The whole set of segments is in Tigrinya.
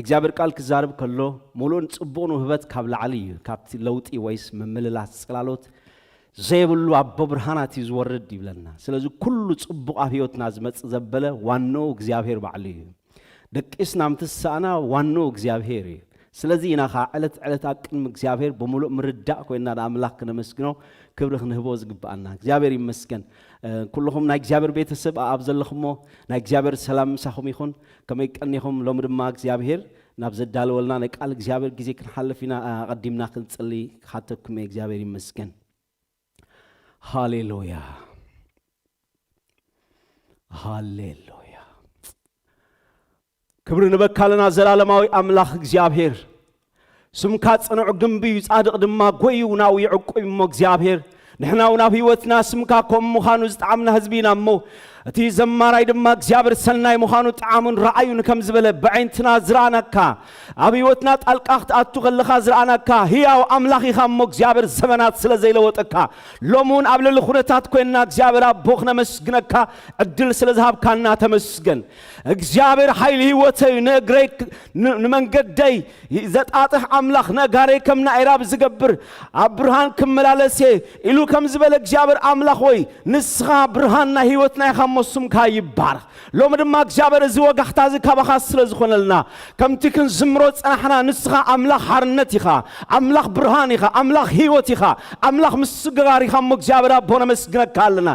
እግዚኣብሔር ቃል ክዛረብ ከሎ፣ ምሉእን ጽቡቕን ውህበት ካብ ላዕሊ እዩ፣ ካብቲ ለውጢ ወይስ ምምልላስ ጽላሎት ዘይብሉ ኣቦ ብርሃናት እዩ ዝወርድ ይብለና። ስለዚ ኩሉ ጽቡቕ ኣብ ህይወትና ዝመጽእ ዘበለ ዋናኡ እግዚኣብሔር ባዕሉ እዩ። ደቂስና ምትሳእና ዋናኡ እግዚኣብሔር እዩ። ስለዚ ኢና ኸዓ ዕለት ዕለት ኣብ ቅድሚ እግዚኣብሔር ብምሉእ ምርዳእ ኮይና ንኣምላኽ ክነመስግኖ፣ ክብሪ ክንህቦ ዝግብኣና። እግዚኣብሔር ይመስገን። ኩልኹም ናይ እግዚኣብሔር ቤተሰብ ኣብ ዘለኹሞ ናይ እግዚኣብሔር ሰላም ምሳኹም ይኹን። ከመይ ቀኒኹም? ሎሚ ድማ እግዚኣብሔር ናብ ዘዳለወልና ናይ ቃል እግዚኣብሔር ግዜ ክንሓልፍ ኢና። ኣቐዲምና ክንጽሊ ክሓተኩም እየ። እግዚኣብሔር ይመስገን። ሃሌሉያ፣ ሃሌሉያ። ክብሪ ንበካ ኣለና። ዘላለማዊ ኣምላኽ እግዚኣብሔር፣ ስምካ ጽኑዕ ግንቢ እዩ፣ ጻድቕ ድማ ጎዩ ናው ይዕቁብ እሞ እግዚኣብሔር፣ ንሕና እውን ኣብ ህይወትና ስምካ ከም ምዃኑ ዝጠዓምና ህዝቢ ኢና እሞ፣ እቲ ዘማራይ ድማ እግዚኣብሔር ሰናይ ምዃኑ ጠዓሙን ረኣዩን ከም ዝበለ፣ ብዓይንትና ዝረኣናካ፣ ኣብ ህይወትና ጣልቃ ክትኣቱ ከለኻ ዝረኣናካ ህያው ኣምላኽ ኢኻ እሞ እግዚኣብሔር፣ ዘመናት ስለ ዘይለወጠካ፣ ሎሚ እውን ኣብ ልዕሊ ኩነታት ኮይንና እግዚኣብሔር ኣቦ ክነመስግነካ ዕድል ስለ ዝሃብካና ተመስገን። እግዚኣብሔር ሓይሊ ህይወተይ እዩ፣ ንእግረይ ክ-፣ ን-፣ ንመንገደይ ዘጣጥሕ ኣምላኽ፣ ነጋረይ ከም ናእራብ ዝገብር፣ ኣብ ብርሃን ክመላለስ እየ ኢሉ ከም ዝበለ እግዚኣብሔር ኣምላኽ ወይ፣ ንስኻ ብርሃን ናይ ህይወትና ኢኻ እሞ ስምካ ይባረኽ። ሎሚ ድማ እግዚኣብሔር እዚ ወጋሕታ እዚ ካባኻ ስለ ዝኾነልና፣ ከምቲ ክንዝምሮ ዝጸናሕና፣ ንስኻ ኣምላኽ ሓርነት ኢኻ፣ ኣምላኽ ብርሃን ኢኻ፣ ኣምላኽ ህይወት ኢኻ፣ ኣምላኽ ምስግጋር ኢኻ እሞ እግዚኣብሔር ኣቦ ነመስግነካ ኣለና።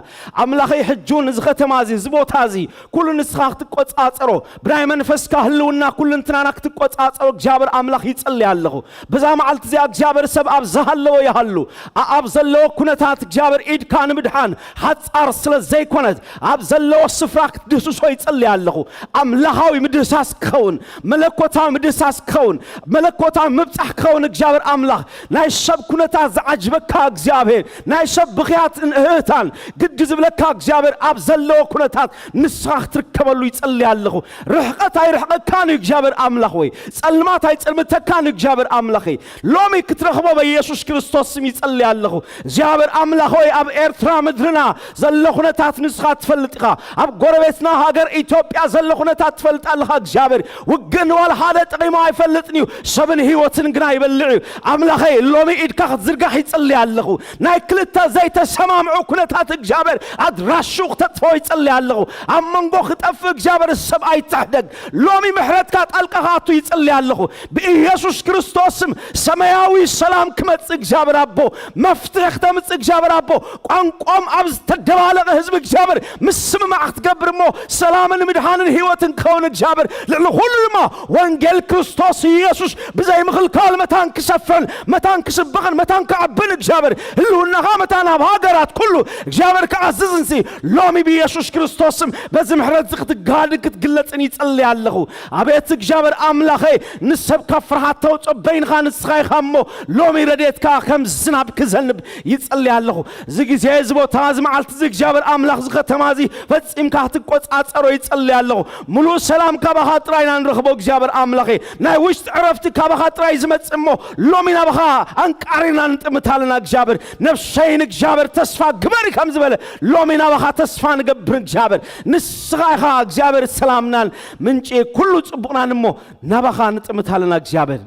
ኣምላኸይ ሕጂ እውን እዚ ከተማ እዚ፣ እዚ ቦታ እዚ፣ ኩሉ ንስኻ ክትቆጻጸሮ፣ ብናይ መንፈስካ ህልውና ኩልንትናና ክትቆጻጸሮ እግዚኣብሔር ኣምላኽ ይጽሊ ኣለኹ። በዛ መዓልቲ እዚኣ እግዚኣብሔር ሰብ ኣብ ዝሃለዎ ይሃሉ፣ ኣ-፣ ኣብ ዘለዎ ኩነታት እግዚኣብሔር ኢድካ ንምድሓን ሓጻር ስለ ዘይኮነት፣ ኣብ ዘለዎ ስፍራ ክትድህስሶ ይጽሊ ኣለኹ። ኣምላኻዊ ምድህሳስ ክኸውን፣ መለኮታዊ ምድህሳስ ክኸውን፣ መለኮታዊ ምብጻሕ ክኸውን እግዚኣብሔር ኣምላኽ፣ ናይ ሰብ ኩነታት ዝዓጅበካ እግዚኣብሔር፣ ናይ ሰብ ብኽያትን እህህታን ግዲ ዝብለካ እግዚኣብሔር፣ ኣብ ዘለዎ ኩነታት ንስኻ ክትርከበሉ ይጽሊ ኣለኹ። ርሕቀት ኣይርሕቀካን እዩ እግዚኣብሔር ኣምላኽ ወይ፣ ጸልማት ኣይጸልምተካን እዩ እግዚኣብሔር ኣምላኸይ። ሎሚ ክትረኽቦ በኢየሱስ ክርስቶስ ስም ይጸሊ ኣለኹ። እግዚኣብሔር ኣምላኽ ወይ፣ ኣብ ኤርትራ ምድርና ዘሎ ኩነታት ንስኻ ትፈልጥ ኢኻ። ኣብ ጎረቤትና ሃገር ኢትዮጵያ ዘሎ ኩነታት ትፈልጥ ኣለኻ እግዚኣብሔር። ውግእ ንዋላ ሓደ ጠቒሙ ኣይፈልጥን እዩ፣ ሰብን ህይወትን ግና ይበልዕ እዩ። ኣምላኸይ፣ ሎሚ ኢድካ ክትዝርጋሕ ይጽሊ ኣለኹ። ናይ ክልተ ዘይተሰማምዑ ኩነታት እግዚኣብሔር ኣድራሹ ክተጥፍኦ ይጽሊ ኣለኹ። ኣብ መንጎ ክጠፍእ እግዚኣብሔር ሰብ ኣይትሕደግ። ሎሚ ምሕረትካ ጣልቃ ክኣቱ ይጽሊ ኣለኹ። ብኢየሱስ ክርስቶስ ስም ሰማያዊ ሰላም ክመጽእ እግዚኣብሔር ኣቦ፣ መፍትሒ ክተምጽእ እግዚኣብሔር ኣቦ፣ ቋንቋም ኣብ ዝተደባለቐ ህዝቢ እግዚኣብሔር ምስምማዕ ክትገብር እሞ፣ ሰላምን ምድሓንን ህይወትን ክኸውን እግዚኣብሔር፣ ልዕሊ ኩሉ ድማ ወንጌል ክርስቶስ ኢየሱስ ብዘይ ምኽልካል መታን ክሰፍሕን መታን ክስበኽን መታን ክዓብን እግዚኣብሔር፣ ህልውናኻ መታን ኣብ ሃገራት ኩሉ እግዚኣብሔር ክዓዝዝንሲ፣ ሎሚ ብኢየሱስ ክርስቶስ ስም በዚ ምሕረት እዚ ክትጋድን ክትግለጽን ይጽሊ ኣለኹ። ኣቤት እግዚኣብሔር ኣምላኸይ፣ ንሰብ ካብ ፍርሃት ተውጽኦ በይንኻ ንስኻ ኢኻ እሞ፣ ሎሚ ረድኤትካ ከም ዝናብ ክዘንብ ይጽሊ ኣለኹ። እዚ ግዜ፣ እዚ ቦታ፣ እዚ መዓልቲ፣ እዚ እግዚኣብሔር ኣምላኽ፣ እዚ ከተማ፣ እዚ ፈጺምካ ክትቆጻጸሮ ይጽሊ ኣለኹ። ምሉእ ሰላም ካባኻ ጥራይ ኢና ንረኽቦ እግዚኣብሔር ኣምላኸይ። ናይ ውሽጢ ዕረፍቲ ካባኻ ጥራይ ዝመጽእ እሞ፣ ሎሚ ናባኻ ኣንቃሪና ንጥምት ኣለና እግዚኣብሔር። ነፍሰይ ንእግዚኣብሔር ተስፋ ግበሪ ከም ዝበለ፣ ሎሚ ናባኻ ተስፋ ንገብር እግዚኣብሔር። ንስኻ ኢኻ እግዚኣብሔር ሰላምናን ምንጪ ኩሉ ጽቡቕናን እሞ፣ ናባኻ ንጥምት ኣለና እግዚኣብሔር።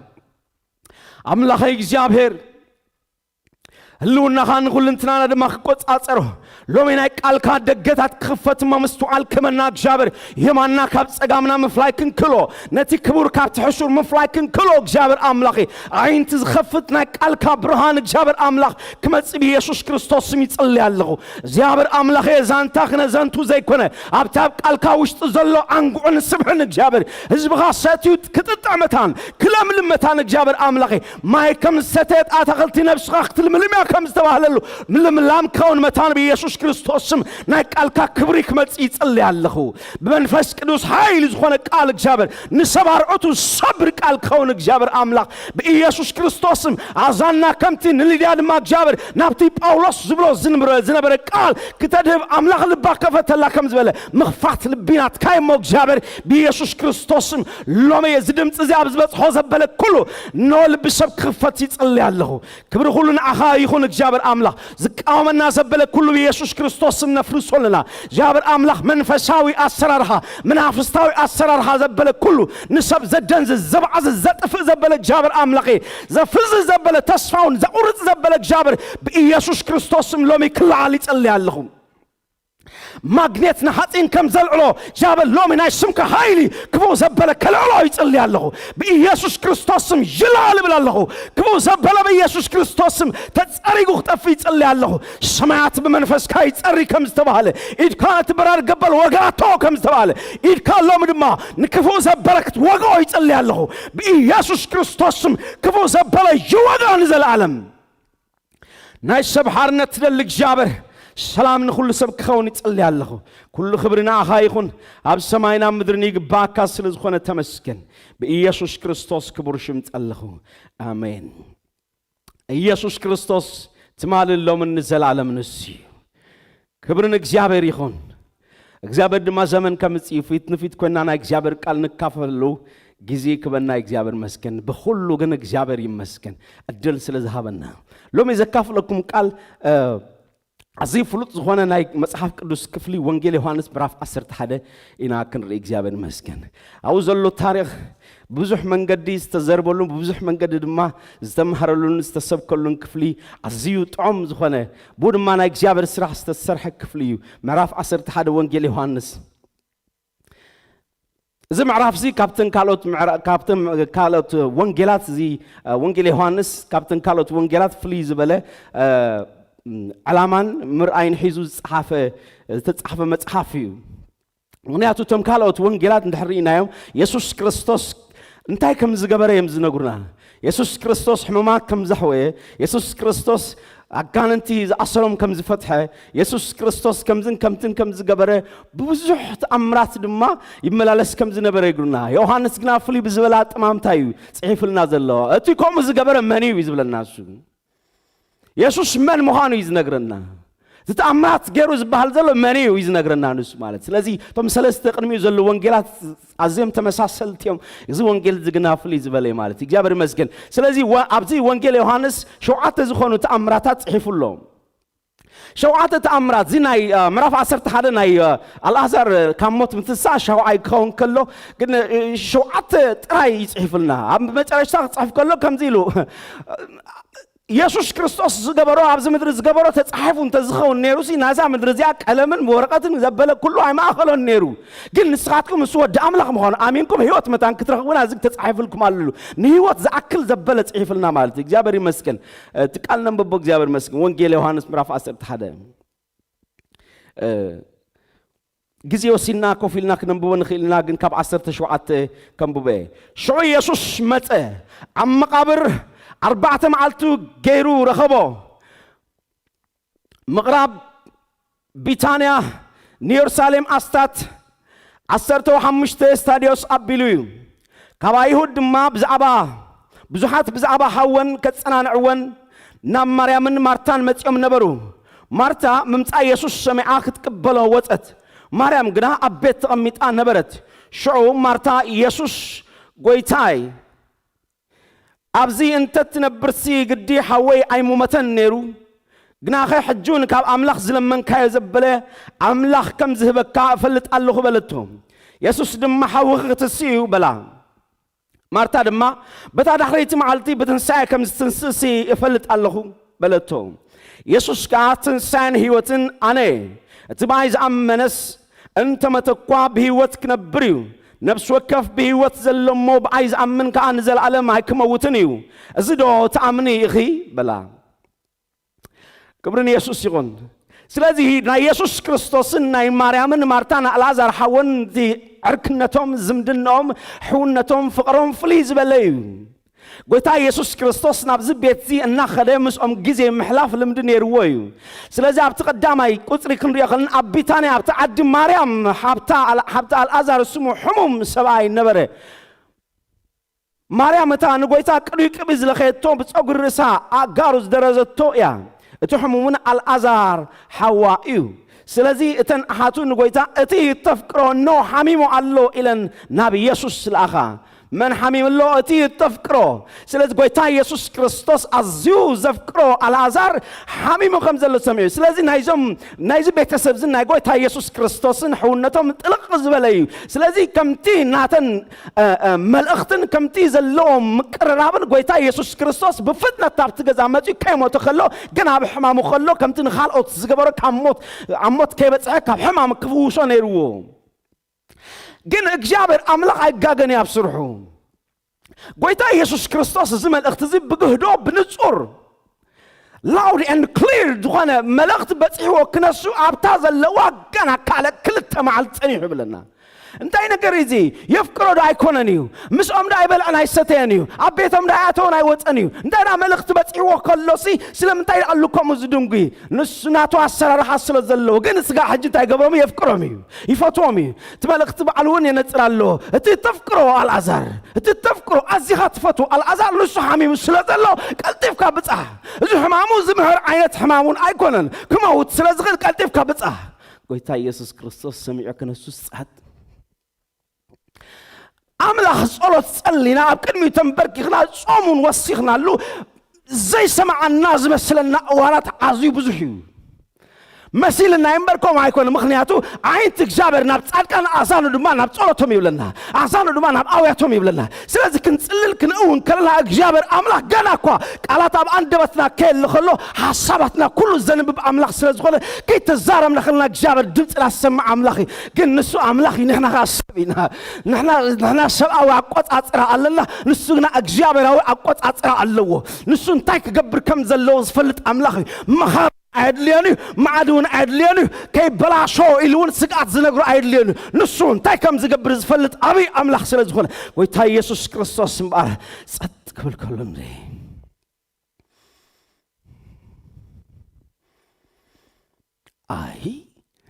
ኣምላኸይ እግዚኣብሔር፣ ህልውናኻ ንኹልንትናና ድማ ክቆጻጸሮ፣ ሎሚ ናይ ቃልካ ደገታት ክኽፈት እሞ ምስትውዓል ክህበና እግዚኣብሔር። የማንና ካብ ጸጋምና ምፍላይ ክንክሎ፣ ነቲ ክቡር ካብቲ ሕሹር ምፍላይ ክንክሎ እግዚኣብሔር ኣምላኸ፣ ኣዒንቲ ዝኸፍት ናይ ቃልካ ብርሃን እግዚኣብሔር ኣምላኽ ክመጽእ ብየሱስ ክርስቶስ ስም ይጽሊ ኣለኹ። እግዚኣብሔር ኣምላኸ፣ ዛንታ ክነዘንቱ ዘይኮነ፣ ኣብቲ ኣብ ቃልካ ውሽጢ ዘሎ ኣንጉዕን ስብሕን እግዚኣብሔር ህዝብኻ ሰትዩ ክጥጥዕ መታን፣ ክለምልም መታን እግዚኣብሔር ኣምላኸ፣ ማይ ከም ዝሰተየት ኣታኽልቲ ነብስኻ ክትልምልም እያ ከም ዝተባህለሉ ምልምላም ክኸውን መታን ብየሱስ ክርስቶስ ስም ናይ ቃልካ ክብሪ ክመጽእ ይጽሊ ኣለኹ። ብመንፈስ ቅዱስ ሓይሊ ዝኾነ ቃል እግዚኣብሔር ንሰብ ኣርዑቱ ሰብሪ ቃል ክኸውን እግዚኣብሔር ኣምላኽ ብኢየሱስ ክርስቶስ ስም ኣዛና ከምቲ ንሊድያ ድማ እግዚኣብሔር ናብቲ ጳውሎስ ዝብሎ ዝንብረ-፣ ዝነበረ ቃል ክተድህብ ኣምላኽ ልባ ከፈተላ ከም ዝበለ ምኽፋት ልቢ ናትካ እሞ እግዚኣብሔር ብኢየሱስ ክርስቶስ ስም ሎሚ እዚ ድምፂ እዚ ኣብ ዝበፅሖ ዘበለ ኩሉ እነሆ ልቢ ሰብ ክኽፈት ይፅሊ ኣለኹ። ክብሪ ኩሉ ንዓኻ ይኹን እግዚኣብሔር ኣምላኽ። ዝቃወመና ዘበለ ኩሉ ኢየሱስ ክርስቶስ ስም ነፍርሶ ኣለና። እግዚኣብሔር ኣምላኽ መንፈሳዊ ኣሰራርሓ፣ መናፍስታዊ ኣሰራርሓ ዘበለ ኩሉ፣ ንሰብ ዘደንዝዝ፣ ዘባዕዝ፣ ዘጥፍእ ዘበለ እግዚኣብሔር ኣምላኽ እየ። ዘፍዝ ዘበለ፣ ተስፋውን ዘቑርጽ ዘበለ እግዚኣብሔር ብኢየሱስ ክርስቶስ ስም ሎሚ ክለዓል ይጸልይ ኣለኹ። ማግኔት ንሓፂን ከም ዘልዕሎ እግዚኣብሔር ሎሚ ናይ ስምካ ሓይሊ ክፉእ ዘበለ ከልዕሎ ይጽሊ ኣለኹ። ብኢየሱስ ክርስቶስ ስም ይለዓል እብል ኣለኹ። ክፉእ ዘበለ ብኢየሱስ ክርስቶስ ስም ተጸሪጉ ክጠፍእ ይጽሊ ኣለኹ። ሰማያት ብመንፈስካ ይጸሪ ከም ዝተባህለ፣ ኢድካ እቲ በራድ ገበል ወጋቶ ከም ዝተባህለ፣ ኢድካ ሎሚ ድማ ንክፉእ ዘበለ ክትወግኦ ይጽሊ ኣለኹ። ብኢየሱስ ክርስቶስ ስም ክፉእ ዘበለ ይወጋ ንዘለኣለም። ናይ ሰብ ሓርነት ትደሊ እግዚኣብሔር፣ ሰላም ንኹሉ ሰብ ክኸውን ይጽሊ ኣለኹ። ኩሉ ክብሪ ንኣኻ ይኹን፣ ኣብ ሰማይን ኣብ ምድርን ይግባእካ ስለ ዝኾነ ተመስገን። ብኢየሱስ ክርስቶስ ክቡር ሽም ጸለኹ። ኣሜን። ኢየሱስ ክርስቶስ ትማልን ሎምን ንዘለኣለም ንሱ እዩ። ክብሪ ንእግዚኣብሔር ይኹን። እግዚኣብሔር ድማ ዘመን ከምጽእ እዩ፣ ፊት ንፊት ኮይና ናይ እግዚኣብሔር ቃል ንካፈለሉ ግዜ ክበና እግዚኣብሔር ይመስገን። ብኹሉ ግን እግዚኣብሔር ይመስገን፣ ዕድል ስለ ዝሃበና። ሎሚ ዘካፍለኩም ቃል፣ እ፣ ኣዝዩ ፍሉጥ ዝኾነ ናይ መጽሓፍ ቅዱስ ክፍሊ ወንጌል ዮሃንስ ምዕራፍ ዓሰርተ ሓደ ኢና ክንርኢ። እግዚኣብሔር ይመስገን። ኣብኡ ዘሎ ታሪኽ ብዙሕ መንገዲ ዝተዘርበሉን ብብዙሕ መንገዲ ድማ ዝተምሃረሉን ዝተሰብከሉን ክፍሊ፣ ኣዝዩ ጥዑም ዝኾነ፣ ብኡ ድማ ናይ እግዚኣብሔር ስራሕ ዝተሰርሐ ክፍሊ እዩ። ምዕራፍ ዓሰርተ ሓደ ወንጌል ዮሃንስ። እዚ ምዕራፍ እዚ ካብተን ካልኦት ምዕራ-፣ ካብተን ካልኦት ወንጌላት፣ እዚ፣ እ፣ ወንጌል ዮሃንስ ካብተን ካልኦት ወንጌላት ፍልይ ዝበለ፣ እ፣ ዕላማን ምርኣይን ሒዙ ዝጸሓፈ፣ ዝተጻሕፈ መጽሓፍ እዩ። ምኽንያቱ እቶም ካልኦት ወንጌላት እንድሕር ርኢናዮም፣ የሱስ ክርስቶስ እንታይ ከም ዝገበረ እዮም ዝነግሩና። የሱስ ክርስቶስ ሕሙማት ከም ዘሕወየ፣ የሱስ ክርስቶስ ኣጋንንቲ ዝኣሰሮም ከም ዝፈትሐ፣ የሱስ ክርስቶስ ከምዝን ከምትን ከም ዝገበረ፣ ብዙሕ ተኣምራት ድማ ይመላለስ ከም ዝነበረ ይነግሩና። ዮሃንስ ግና ፍሉይ ብዝበለ ኣጠማምታ እዩ ጽሒፉልና ዘሎ። እቲ ከምኡ ዝገበረ መን እዩ እዩ ዝብለና እሱ። የሱስ መን ምዃኑ እዩ ዝነግረና። እቲ ተኣምራት ገይሩ ዝበሃል ዘሎ መን እዩ እዩ ዝነግረና ንሱ ማለት። ስለዚ እቶም ሰለስተ ቅድሚኡ ዘለዉ ወንጌላት ኣዝዮም ተመሳሰልቲ እዮም። እዚ ወንጌል እዚ ግና ፍልይ ዝበለ እዩ ማለት እዩ። እግዚኣብሔር ይመስገን። ስለዚ ወ-፣ ኣብዚ ወንጌል ዮሃንስ ሸውዓተ ዝኾኑ ተኣምራታት ጽሒፉ ኣሎ። ሸውዓተ ተኣምራት፣ እዚ ናይ፣ እ፣ ምዕራፍ ዓሰርተ ሓደ ናይ፣ እ፣ ኣልኣዛር፣ እ፣ ካብ ሞት ምትንሳእ ሻውዓይ ክኸውን ከሎ፣ ግን፣ እ፣ ሸውዓተ ጥራይ ይጽሒፍልና። ኣብ መጨረሽታ ክጽሕፍ ከሎ ከምዚ ኢሉ፣ የሱስ ክርስቶስ ዝገበሮ፣ ኣብዚ ምድሪ ዝገበሮ ተጻሒፉ እንተዝኸውን ነይሩሲ፣ ናዛ ምድሪ እዚኣ ቀለምን ወረቐትን ዘበለ ኩሉ ኣይማእኸሎን ነይሩ። ግን ንስኻትኩም ንሱ ወዲ ኣምላኽ ምዃኑ ኣሚንኩም ህይወት መታን ክትረኽቡ ናዚ ተጻሒፉልኩም ኣሎ። ንህይወት ዝኣክል ዘበለ ጽሒፍልና ማለት እዩ። እግዚኣብሔር ይመስገን። እቲ ቃል ነንብቦ። እግዚኣብሔር ይመስገን። ወንጌል ዮሃንስ ምዕራፍ ዓሰርተ ሓደ። እ፣ ግዜ ወሲድና ኮፍ ኢልና ክነንብቦ ንኽእል ኢና፣ ግን ካብ ዓሰርተ ሸውዓተ ከንብቦ እየ። ሽዑ የሱስ መጸ፣ ኣብ መቓብር ኣርባዕተ መዓልቱ ገይሩ ረኸቦ። ምቕራብ ቢታንያ ንየሩሳሌም ኣስታት ዓሰርተ ሓሙሽተ ስታድዮስ ኣቢሉ እዩ። ካብ ኣይሁድ ድማ ብዛዕባ፣ ብዙሓት ብዛዕባ ሓወን ከጸናንዕወን ናብ ማርያምን ማርታን መጺኦም ነበሩ። ማርታ ምምጻእ የሱስ ሰሚዓ ክትቅበሎ ወጸት። ማርያም ግና ኣብ ቤት ተቐሚጣ ነበረት። ሽዑ ማርታ፣ የሱስ፣ ጎይታይ፣ ኣብዚ እንተ ትነብርሲ ግዲ ሓወይ ኣይሙመተን ነይሩ። ግናኸ ሕጂ እውን ካብ ኣምላኽ ዝለመንካዮ ዘበለ ኣምላኽ ከም ዝህበካ እፈልጥ ኣለኹ በለቶ። የሱስ ድማ ሓውኺ ክትስእ እዩ በላ። ማርታ ድማ በታ ዳሕረይቲ መዓልቲ ብትንሳኤ ከም ዝትንስእሲ እፈልጥ ኣለኹ በለቶ። የሱስ ከኣ ትንሳኤን ህይወትን ኣነ እየ። እቲ ብኣይ ዝኣመነስ እንተ መተ እኳ ብህይወት ክነብር እዩ። ነፍሲ ወከፍ ብህይወት ዘሎ እሞ ብኣይ ዝኣምን ከኣ ንዘለኣለም ኣይክመውትን እዩ። እዚ ዶ ትኣምኒ ኢኺ? በላ። ክብሪ ንየሱስ ይኹን። ስለዚ ናይ የሱስ ክርስቶስን ናይ ማርያምን ማርታን ኣልኣዛር ሓወን እቲ ዕርክነቶም፣ ዝምድናኦም፣ ሕውነቶም፣ ፍቕሮም ፍልይ ዝበለ እዩ። ጎይታ የሱስ ክርስቶስ ናብዚ ቤት እዚ እናኸደ ምስኦም ግዜ ምሕላፍ ልምዲ ነይርዎ እዩ። ስለዚ ኣብቲ ቀዳማይ ቁጽሪ ክንሪኦ ከለና ኣብ ቢታንያ ኣብቲ ዓዲ ማርያም ሓብታ ኣል-፣ ሓብታ ኣልኣዛር ስሙ ሕሙም ሰብኣይ ነበረ። ማርያም እታ ንጎይታ ቅዱይ ቅቢ ዝለኸየቶ ብጸጉሪ ርእሳ ኣእጋሩ ዝደረዘቶ እያ። እቲ ሕሙም እውን ኣልኣዛር ሓዋ እዩ። ስለዚ እተን ኣሓቱ ንጎይታ እቲ ተፍቅሮ እኖ ሓሚሙ ኣሎ ኢለን ናብ የሱስ ለኣኻ። መን ሓሚሙ ኣሎ? እቲ እተፍቅሮ። ስለዚ ጎይታ ኢየሱስ ክርስቶስ ኣዝዩ ዘፍቅሮ ኣልኣዛር ሓሚሙ ከም ዘሎ ሰሚዑ። ስለዚ ናይዞም ናይዚ ቤተሰብ እዚ ናይ ጎይታ ኢየሱስ ክርስቶስን ሕውነቶም ጥልቕ ዝበለ እዩ። ስለዚ ከምቲ ናተን እ፣ እ፣ መልእኽትን ከምቲ ዘለዎም ምቅርራብን ጎይታ ኢየሱስ ክርስቶስ ብፍጥነት ኣብቲ ገዛ መፅኡ ከይሞተ ከሎ ግን ኣብ ሕማሙ ከሎ ከምቲ ንኻልኦት ዝገበሮ ካብ ሞት ኣብ ሞት ከይበፅሐ ካብ ሕማም ክፍውሶ ነይርዎ። ግን እግዚኣብሔር ኣምላኽ ኣይጋገን እዩ ኣብ ስርሑ። ጎይታ ኢየሱስ ክርስቶስ እዚ መልእኽቲ እዚ ብግህዶ ብንጹር loud and clear ዝኾነ መልእኽቲ በጺሕዎ ክነሱ ኣብታ ዘለዋ ገና ካልእ ክልተ መዓልቲ ጸኒሑ ይብለና። እንታይ ነገር እዚ? የፍቅሮ ዶ ኣይኮነን እዩ? ምስኦም ዶ ኣይበልዐን ኣይሰተየን እዩ? ኣብ ቤቶም ዶ ኣይኣተወን ኣይወፀን እዩ? እንታይ ዳ መልእኽቲ በጺሕዎ ከሎሲ ስለምንታይ ደኣ ከምኡ ዝድንጉ? ንሱ ናቱ ኣሰራርሓ ስለ ዘለዎ ግን ስጋ ሕጂ እንታይ ገብሮም? የፍቅሮም እዩ፣ ይፈትዎም እዩ። እቲ መልእኽቲ ባዕሉ እውን የነጽር ኣሎ። እቲ ተፍቅሮ ኣልኣዛር፣ እቲ ተፍቅሮ ኣዚኻ ትፈትዎ ኣልኣዛር ንሱ ሓሚሙ ስለ ዘሎ ቀልጢፍካ ብጻሕ። እዚ ሕማሙ ዝምህር ዓይነት ሕማም እውን ኣይኮነን። ክመውት ስለ ዝኽእል ቀልጢፍካ ብጻሕ። ጎይታ ኢየሱስ ክርስቶስ ሰሚዑ ክነሱስ ጸጥ። ኣምላኽ ጸሎት ጸሊና ኣብ ቅድሚኡ ተንበርኪኽና ጾሙን ወሲኽናሉ ዘይሰማዓና ዝመስለና እዋናት ኣዝዩ ብዙሕ እዩ። መሲልና እምበር ከምኡ ኣይኮነ። ምኽንያቱ ዓይንቲ እግዚኣብሔር ናብ ጻድቃን ኣዛኑ ድማ ናብ ጸሎቶም ይብለና፣ ኣዛኑ ድማ ናብ ኣውያቶም ይብለና። ስለዚ ክንጽልል ክንእውን ከለና እግዚኣብሔር ኣምላኽ ገና እኳ ቃላት ኣብ ኣንደበትና ከየለ ከሎ ሓሳባትና ኩሉ ዘንብብ ኣምላኽ ስለ ዝኾነ ከይተዛረብና ከለና እግዚኣብሔር ድምፅና ዝሰምዕ ኣምላኽ እዩ። ግን ንሱ ኣምላኽ እዩ፣ ንሕና ከዓ ሰብ ኢና። ንሕና ንሕና ሰብኣዊ ኣቆጻጽራ ኣለና፣ ንሱ ግና እግዚኣብሔራዊ ኣቆጻጽራ ኣለዎ። ንሱ እንታይ ክገብር ከም ዘለዎ ዝፈልጥ ኣምላኽ እዩ። መኻሪ ኣየድልዮን እዩ፣ ማዕዲ እውን ኣየድልዮን እዩ። ከይበላሾ ኢሉ እውን ስግኣት ዝነግሮ ኣየድልዮን እዩ። ንሱ እንታይ ከም ዝገብር ዝፈልጥ ኣብይ ኣምላኽ ስለ ዝኾነ ጎይታ ኢየሱስ ክርስቶስ እምበኣር ጸጥ ክብል ከሎ ንርኢ። ኣይ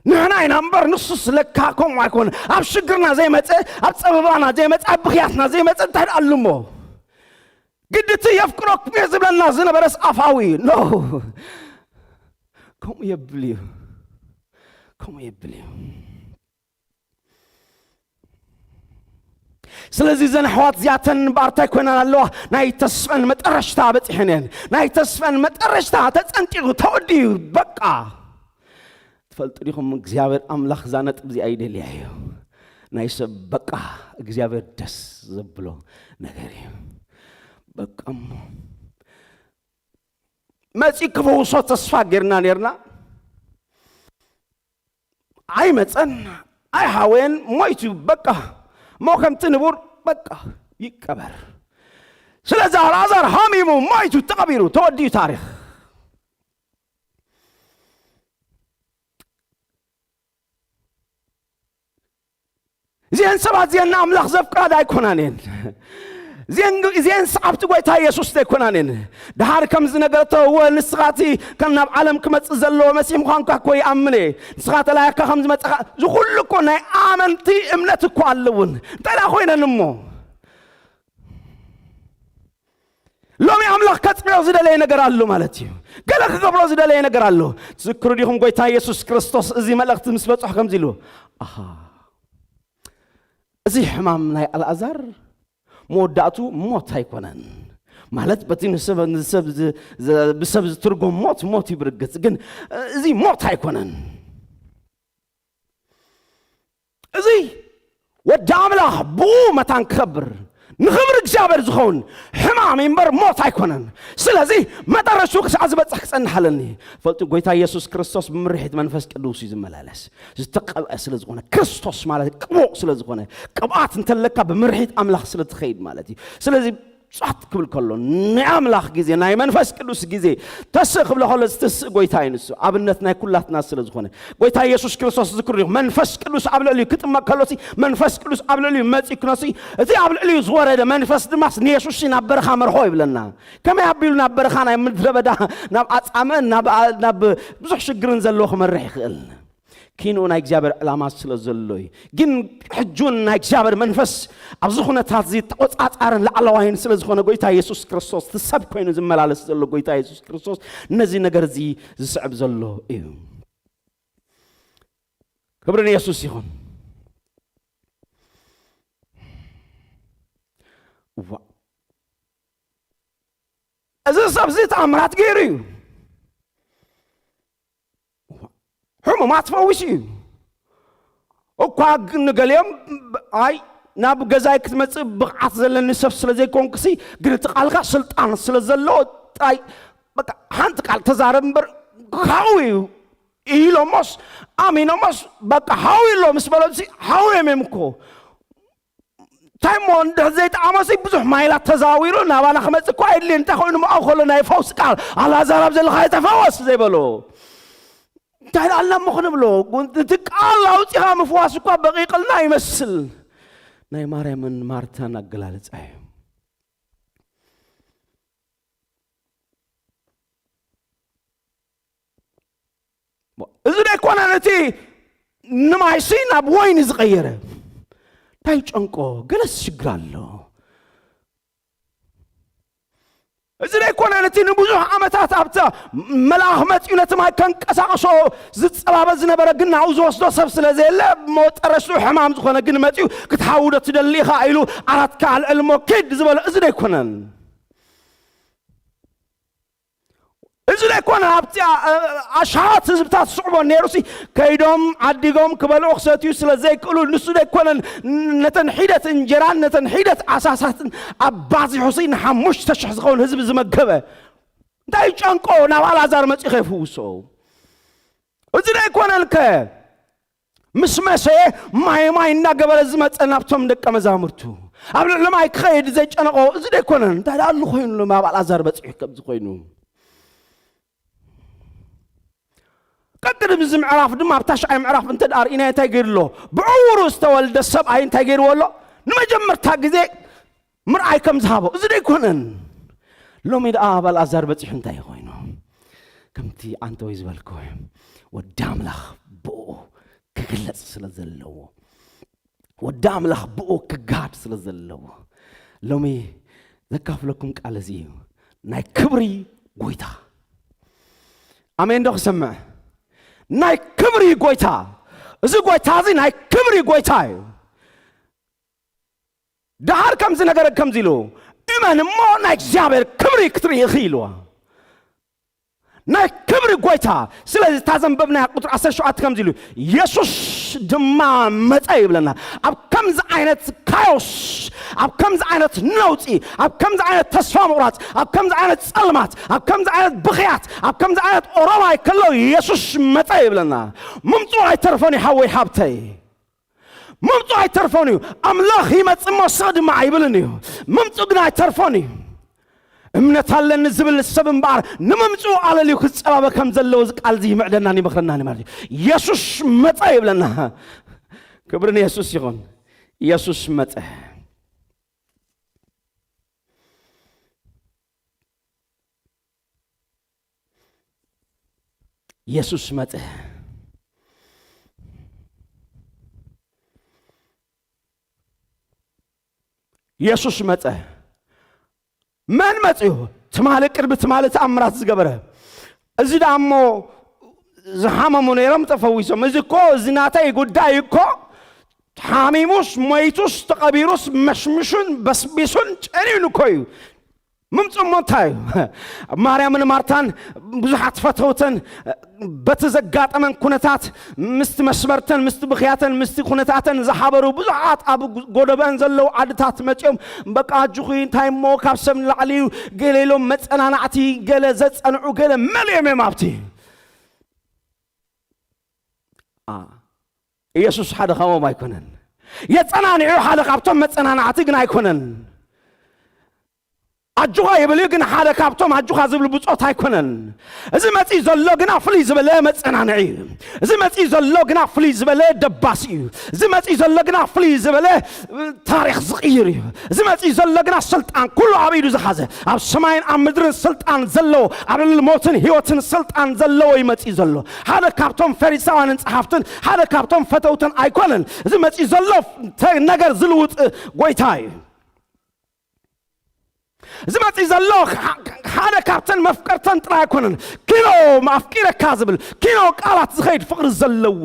ንሕና ኢና እምበር ንሱስ ለካ ከምኡ ኣይኮነ። ኣብ ሽግርና ዘይመፀ፣ ኣብ ፀበባና ዘይመፀ፣ ኣብ ብኽያትና ዘይመፀ እንታይ ደኣ ኣሉ እሞ ግድቲ የፍቅሮ ክሜ ዝብለና ዝነበረስ ኣፋዊ ኖ ከምኡ የብል እዩ፣ ከምኡ የብል እዩ። ስለዚ እዘን ኣሕዋት እዚኣተን እምበኣር እንታይ ኮይነን ኣለዋ? ናይ ተስፈን መጠረሽታ በፂሐን እየን። ናይ ተስፈን መጠረሽታ ተፀንቂቑ ተወዲኡ በቃ። ትፈልጡ ዲኹም እግዚኣብሔር ኣምላኽ እዛ ነጥብ እዚኣ ይደልያ እዩ። ናይ ሰብ በቃ እግዚኣብሔር ደስ ዘብሎ ነገር እዩ። በቃ እሞ መፂ ክፈውሶ ተስፋ ጌርና ኔርና። ኣይመፀን፣ ኣይሃወየን፣ ሞይቱ በቃ። ሞ ከምቲ ንቡር በቃ ይቀበር። ስለዚ ኣልኣዛር ሃሚሙ ሞይቱ ተቐቢሩ ተወዲኡ ታሪኽ። እዚአን ሰባት እዚአን ንኣምላኽ ዘፍቅራ ዳ ኣይኮናን እየን። እዚአን እዚአን ሰዓብቲ ጎይታ ኢየሱስ ዶ ኣይኮናን እየን። ደሓር ከም ዝነገረቶ እወ ንስኻ እቲ ከም ናብ ዓለም ክመጽእ ዘለዎ መሲሕ ምዃንካ እኮ ይኣምን እየ። ንስኻ ተላይካ ከም ዝመጸኻ እዚ ኩሉ እኮ ናይ ኣመንቲ እምነት እኮ ኣለውን። እንታይ ደኣ ኮይነን እሞ ሎሚ ኣምላኽ ከጽንዖ ዝደለየ ነገር ኣሎ ማለት እዩ። ገለ ክገብሮ ዝደለየ ነገር ኣሎ። ትዝክሩ ዲኹም ጎይታ ኢየሱስ ክርስቶስ እዚ መልእኽቲ ምስ በጽሖ ከምዚ ኢሉ ኣሃ እዚ ሕማም ናይ ኣልኣዛር መወዳእቱ ሞት ኣይኮነን ማለት በቲ ንሰብ ንሰብ ዝ- ዝ- ብሰብ ዝትርጎም ሞት ሞት እዩ ብርግጽ ግን እዚ ሞት ኣይኮነን። እዚ ወዲ ኣምላኽ ብኡ መታን ክኸብር ንኽብሪ እግዚኣብሔር ዝኸውን ሕማም እምበር ሞት ኣይኮነን። ስለዚ መጠረሽቱ ክሳዕ ዝበፅሕ ክፀንሕ ኣለኒ። ፈልጡ ጎይታ ኢየሱስ ክርስቶስ ብምርሒት መንፈስ ቅዱስ እዩ ዝመላለስ። ዝተቀብአ ስለ ዝኾነ ክርስቶስ ማለት ቅቡእ ስለ ዝኾነ ቅብኣት እንተለካ ብምርሒት ኣምላኽ ስለ ትኸይድ ማለት እዩ። ስለዚ ጻት ክብል ከሎ ናይ ኣምላኽ ግዜ ናይ መንፈስ ቅዱስ ግዜ ተስእ ክብሎ ከሎ ዝተስእ ጎይታ እዩ ንሱ ኣብነት ናይ ኩላትና ስለ ዝኾነ ጎይታ ኢየሱስ ክርስቶስ ዝክሩ እዩ። መንፈስ ቅዱስ ኣብ ልዕሊኡ ክጥመቅ ከሎሲ መንፈስ ቅዱስ ኣብ ልዕሊኡ መጺኡ ክነሲ እቲ ኣብ ልዕሊኡ ዝወረደ መንፈስ ድማ ንየሱስ ናብ በረኻ መርሖ ይብለና። ከመይ ኣቢሉ ናብ በረኻ ናይ ምድረ በዳ ናብ ኣጻምእን ናብ ብዙሕ ሽግርን ዘለዎ ክመርሕ ይኽእል? ኪንኡ ናይ እግዚኣብሔር ዕላማ ስለ ዘሎ እዩ። ግን ሕጂ እውን ናይ እግዚኣብሔር መንፈስ ኣብዚ ኩነታት እዚ ተቆጻጻርን ላዕለዋይን ስለ ዝኾነ ጎይታ የሱስ ክርስቶስ እቲ ሰብ ኮይኑ ዝመላለስ ዘሎ ጎይታ የሱስ ክርስቶስ ነዚ ነገር እዚ ዝስዕብ ዘሎ እዩ። ክብሪ ንየሱስ ይኹን። እዋ፣ እዚ ሰብ እዚ ተኣምራት ገይሩ እዩ። ሕሙማት ፈዊሱ እዩ። እኳ ግን ንገሊኦም፣ ኣይ፣ ናብ ገዛይ ክትመጽእ ብቕዓት ዘለኒ ሰብ ስለ ዘይኮንኩሲ፣ ግን እቲ ቃልካ ስልጣን ስለ ዘለዎ ጥራይ፣ በቃ፣ ሓንቲ ቃል ተዛረብ እምበር፣ ካብኡ እዩ ኢሎሞስ፣ ኣሚኖሞስ፣ በቃ፣ ሓው ኣሎ ምስ በሎምሲ፣ ሓው እዮም እዮም እኮ። እንታይ እሞ፣ እንድሕር ዘይጠዓሞሲ፣ ብዙሕ ማይላት ተዘዋዊሩ ናባና ክመጽእ እኮ ኣየድልየን። እንታይ ኮይኑ፣ ምኣው ከሎ ናይ ፈውሲ ቃል፣ ኣልኣዛር ኣብ ዘለኻዮ ተፈወስ ዘይበሎ። እንታይ ደኣ ኣልና እሞ ክንብሎ? እቲ ቃል ኣውጺኻ ምፍዋስ እኳ በቒቕልና ይመስል። ናይ ማርያምን ማርታን ኣገላልጻ እዩ። እዚ ደይኮነን እቲ ንማይሲ ናብ ወይኒ ዝቐየረ? እንታይ ጨንቆ? ገለስ ሽግር ኣሎ። እዚ ደይኮነን እቲ ንብዙሕ ዓመታት ኣብታ መልኣኽ መጺኡ ነቲ ማይ ከንቀሳቕሶ ዝጸባበ ዝነበረ፣ ግን ናብኡ ዝወስዶ ሰብ ስለ ዘየለ፣ መጠረሽትኡ ሕማም ዝኾነ ግን መጺኡ፣ ክትሓዊ ዶ ትደሊ ኢኻ ኢሉ፣ ዓራትካ ኣልዕል እሞ ኪድ ዝበሎ? እዚ ደይኮነን? እዚ ደይኮነን ኣብቲ፣ ኣ-፣ ኣሽሓት ህዝብታት ዝስዕቦ ነይሩሲ፣ ከይዶም ዓዲጎም ክበልዑ ክሰትዩ ስለ ዘይክእሉ፣ ንሱ ደይኮነን ነተን ሒደት እንጀራን ነተን ሒደት ዓሳሳትን ኣባዚሑሲ ንሓሙሽተ ሽሕ ዝኸውን ህዝቢ ዝመገበ? እንታይ ጨንቆ ናብ ኣልኣዛር መጺኡ ከይፍውሶ? እዚ ደይኮነን ከ ምስ መሰየ ማይ ማይ እናገበረ ዝመጸ ናብቶም ደቀ መዛሙርቱ፣ ኣብ ልዕሊ ማይ ክኸይድ ዘይጨነቆ እዚ ደይኮነን? እንታይ ደኣ ኣሉ ኮይኑ ሎም ኣብ ኣልኣዛር በጺሑ ከምዚ ኮይኑ? ቀቅድም እዚ ምዕራፍ ድማ ኣብ ታሽዓይ ምዕራፍ እንተ ደኣ ርኢናዮ እንታይ ገይሩ ኣሎ? ብዕውሩ ዝተወልደ ሰብኣይ እንታይ ገይርዎ ኣሎ? ንመጀመርታ ግዜ ምርኣይ ከም ዝሃቦ፣ እዚ ደይኮነን? ሎሚ ደኣ ኣብ ኣልኣዛር በጺሑ እንታይ ኮይኑ? ከምቲ ኣንተወይ ዝበልክዎ፣ ወዲ ኣምላኽ ብኡ ክግለጽ ስለ ዘለዎ፣ ወዲ ኣምላኽ ብኡ ክጋድ ስለ ዘለዎ፣ ሎሚ ዘካፍለኩም ቃል እዚ እዩ። ናይ ክብሪ ጎይታ። ኣሜን ዶ ክሰምዕ? ናይ ክብሪ ጎይታ። እዚ ጎይታ እዚ ናይ ክብሪ ጎይታ እዩ። ደሓር ከምዚ ነገር ከምዚ ኢሉ፣ እመን እሞ ናይ እግዚኣብሔር ክብሪ ክትርኢ ኢኺ ኢልዋ። ናይ ክብሪ ጎይታ። ስለዚ እታ ዘንበብናያ ቁጥሪ ዓሰርተ ሸውዓተ ከምዚ ኢሉ፣ የሱስ ድማ መጸ ይብለና። ኣብ ከምዚ ዓይነት ካዮስ፣ ኣብ ከምዚ ዓይነት ነውጺ፣ ኣብ ከምዚ ዓይነት ተስፋ ምቑራጽ፣ ኣብ ከምዚ ዓይነት ጸልማት፣ ኣብ ከምዚ ዓይነት ብኽያት፣ ኣብ ከምዚ ዓይነት ኦሮማይ ከሎ የሱስ መጸ ይብለና። ምምጽኡ ኣይተርፎን እዩ ሓወይ ሓብተይ። ምምጹ ኣይተርፎን እዩ። ኣምላኽ ይመጽእ እሞ ስቕ ድማ ኣይብልን እዩ። ምምጹ ግን ኣይተርፎን እዩ። እምነት ኣለኒ ዝብል ሰብ እምበኣር ንምምጹ ኣለልዩ ክጸባበ ከም ዘለዎ እዚ ቃል እዚ ይምዕደናን ይመኽረናን እዩ ማለት እዩ። የሱስ መጸ ይብለና። ክብሪ ንየሱስ ይኹን። የሱስ መጸ። የሱስ መጸ። የሱስ መጸ። መን መጺኡ? ትማሊ፣ ቅድሚ ትማሊ ተኣምራት ዝገበረ። እዚ ደኣ እሞ ዝሓመሙ ነይሮም ተፈዊሶም። እዚ እኮ፣ እዚ ናተይ ጉዳይ እኮ፣ ሓሚሙስ፣ ሞይቱስ፣ ተቐቢሩስ፣ መሽምሹን በስቢሱን ጨንዩን እኮ እዩ። ምምጽኡ እሞ እንታይ እዩ? ማርያምን ማርታን ብዙሓት ፈተውተን በቲ ዘጋጠመን ኩነታት ምስቲ መስበርተን፣ ምስቲ ብኽያተን፣ ምስቲ ኩነታተን ዝሓበሩ ብዙሓት ኣብ ጎደበአን ዘለዉ ዓድታት መጺኦም፣ በቃ ኣጆኺ እንታይ እሞ ካብ ሰብ ንላዕሊ እዩ፣ ገለ ኢሎም መጸናናዕቲ፣ ገለ ዘጸንዑ፣ ገለ መሊኦም እዮም ኣብቲ። አ፣ ኢየሱስ ሓደ ካብኦም ኣይኮነን። የጸናንዑ ሓደ ካብቶም መጸናናዕቲ ግን ኣይኮነን። ኣጆኻ ይብል እዩ፣ ግን ሓደ ካብቶም ኣጆኻ ዝብሉ ብጾት ኣይኮነን። እዚ መጺኡ ዘሎ ግና ፍልይ ዝበለ መጸናንዒ እዩ። እዚ መጺኡ ዘሎ ግና ፍልይ ዝበለ ደባሲ እዩ። እዚ መጺኡ ዘሎ ግና ፍልይ ዝበለ ታሪኽ ዝቕይር እዩ። እዚ መጺኡ ዘሎ ግና ስልጣን ኩሉ ኣብ ኢዱ ዝሓዘ፣ ኣብ ሰማይን ኣብ ምድርን ስልጣን ዘለዎ፣ ኣብ ልዕሊ ሞትን ህይወትን ስልጣን ዘለዎ እዩ መጺኡ ዘሎ። ሓደ ካብቶም ፈሪሳውያንን ጸሓፍትን፣ ሓደ ካብቶም ፈተውትን ኣይኮነን። እዚ መጺኡ ዘሎ ተ-፣ ነገር ዝልውጥ ጎይታ እዩ። ዝመጽእ ዘሎ ሓደ ካብተን መፍቀርተን ጥራይ ኣይኮነን። ኪኖ ማፍቂረካ ዝብል ኪኖ ቃላት ዝኸይድ ፍቕሪ ዘለዎ።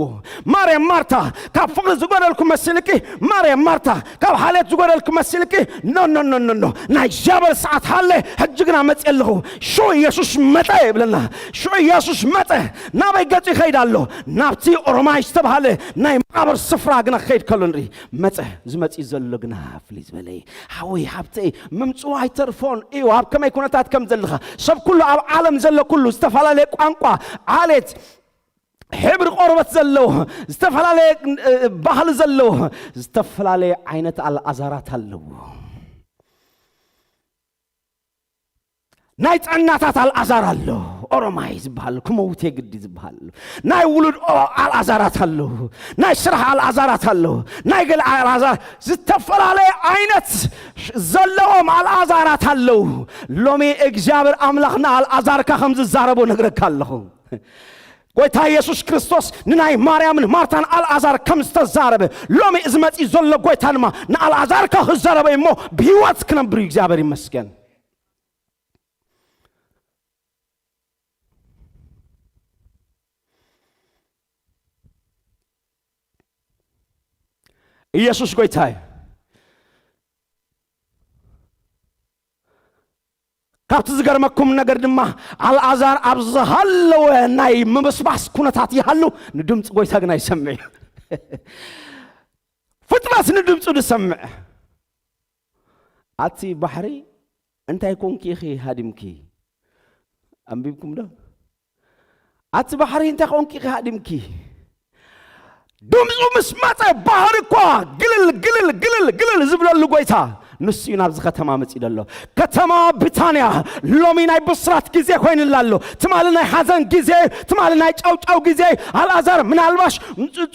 ማርያም ማርታ ካብ ፍቕሪ ዝጎደልኩ መሲልኪ፣ ማርያም ማርታ ካብ ሓልየት ዝጎደልኩ መሲልኪ። ኖ ኖ ኖ ኖ ኖ ናይ እግዚኣብሔር ሰዓት ሃለ። ሕጂ ግና መጽእ ኣለኹ። ሽዑ ኢየሱስ መጸ ይብለና። ሽዑ ኢየሱስ መጸ። ናበይ ገጹ ይኸይድ ኣሎ? ናብቲ ኦሮማይ ዝተባሃለ ናይ መቓብር ስፍራ ግና ክኸይድ ከሎ ንርኢ። መጸ። ዝመጽእ ዘሎ ግና ፍልይ ዝበለ እዩ። ሓወይ ሓብተይ ምምፅኡ ኣይተርፎን እዩ። ኣብ ከመይ ኩነታት ከም ዘለኻ ሰብ ኩሉ ኣብ ዓለም ዘሎ ኩሉ ዝተፈላለየ ቋንቋ ዓሌት ሕብሪ ቆርበት ዘለዎ ዝተፈላለየ ባህሊ ዘለዎ ዝተፈላለየ ዓይነት ኣልኣዛራት ኣለዎ። ናይ ጥዕናታት ኣልኣዛር ኣሎ። ኦሮማይ ዝበሃል ክመውት የግዲ ዝበሃል ኣሎ። ናይ ውሉድ ኣልኣዛራት ኣለዉ። ናይ ስራሕ ኣልኣዛራት ኣለዉ። ናይ ገለ ኣልኣዛር ዝተፈላለየ ዓይነት ዘለዎም ኣልኣዛራት ኣለዉ። ሎሚ እግዚኣብሔር ኣምላኽ ንኣልኣዛርካ ከም ዝዛረቦ ነግረካ ኣለኹ። ጎይታ ኢየሱስ ክርስቶስ ንናይ ማርያምን ማርታን ኣልኣዛር ከም ዝተዛረበ ሎሚ እዚ መጺእ ዘሎ ጎይታ ድማ ንኣልኣዛርካ ክዛረበ እሞ ብህይወት ክነብር እዩ። እግዚኣብሔር ይመስገን። ኢየሱስ ጎይታ እዩ። ካብቲ ዝገርመኩም ነገር ድማ ኣልኣዛር ኣብ ዝሃለወ ናይ ምብስባስ ኩነታት ይሃሉ፣ ንድምፂ ጎይታ ግን ኣይሰምዕ እዩ። ፍጥነት ንድምፁ ዝሰምዕ። ኣቲ ባሕሪ እንታይ ኮንኪ ኢኺ ሃዲምኪ? ኣንቢብኩም ዶ? ኣቲ ባሕሪ እንታይ ኮንኪ ኢኺ ሃዲምኪ? ድምፁ ምስ መፀ ባህሪ እኳ ግልል ግልል ግልል ግልል ዝብለሉ ጎይታ ንሱ እዩ ናብዚ ከተማ መፂኡ ዘሎ። ከተማ ቢታንያ ሎሚ ናይ ብስራት ግዜ ኮይንላ ኣሎ። ትማሊ ናይ ሓዘን ግዜ፣ ትማሊ ናይ ጫውጫው ግዜ። ኣልኣዛር ምናልባሽ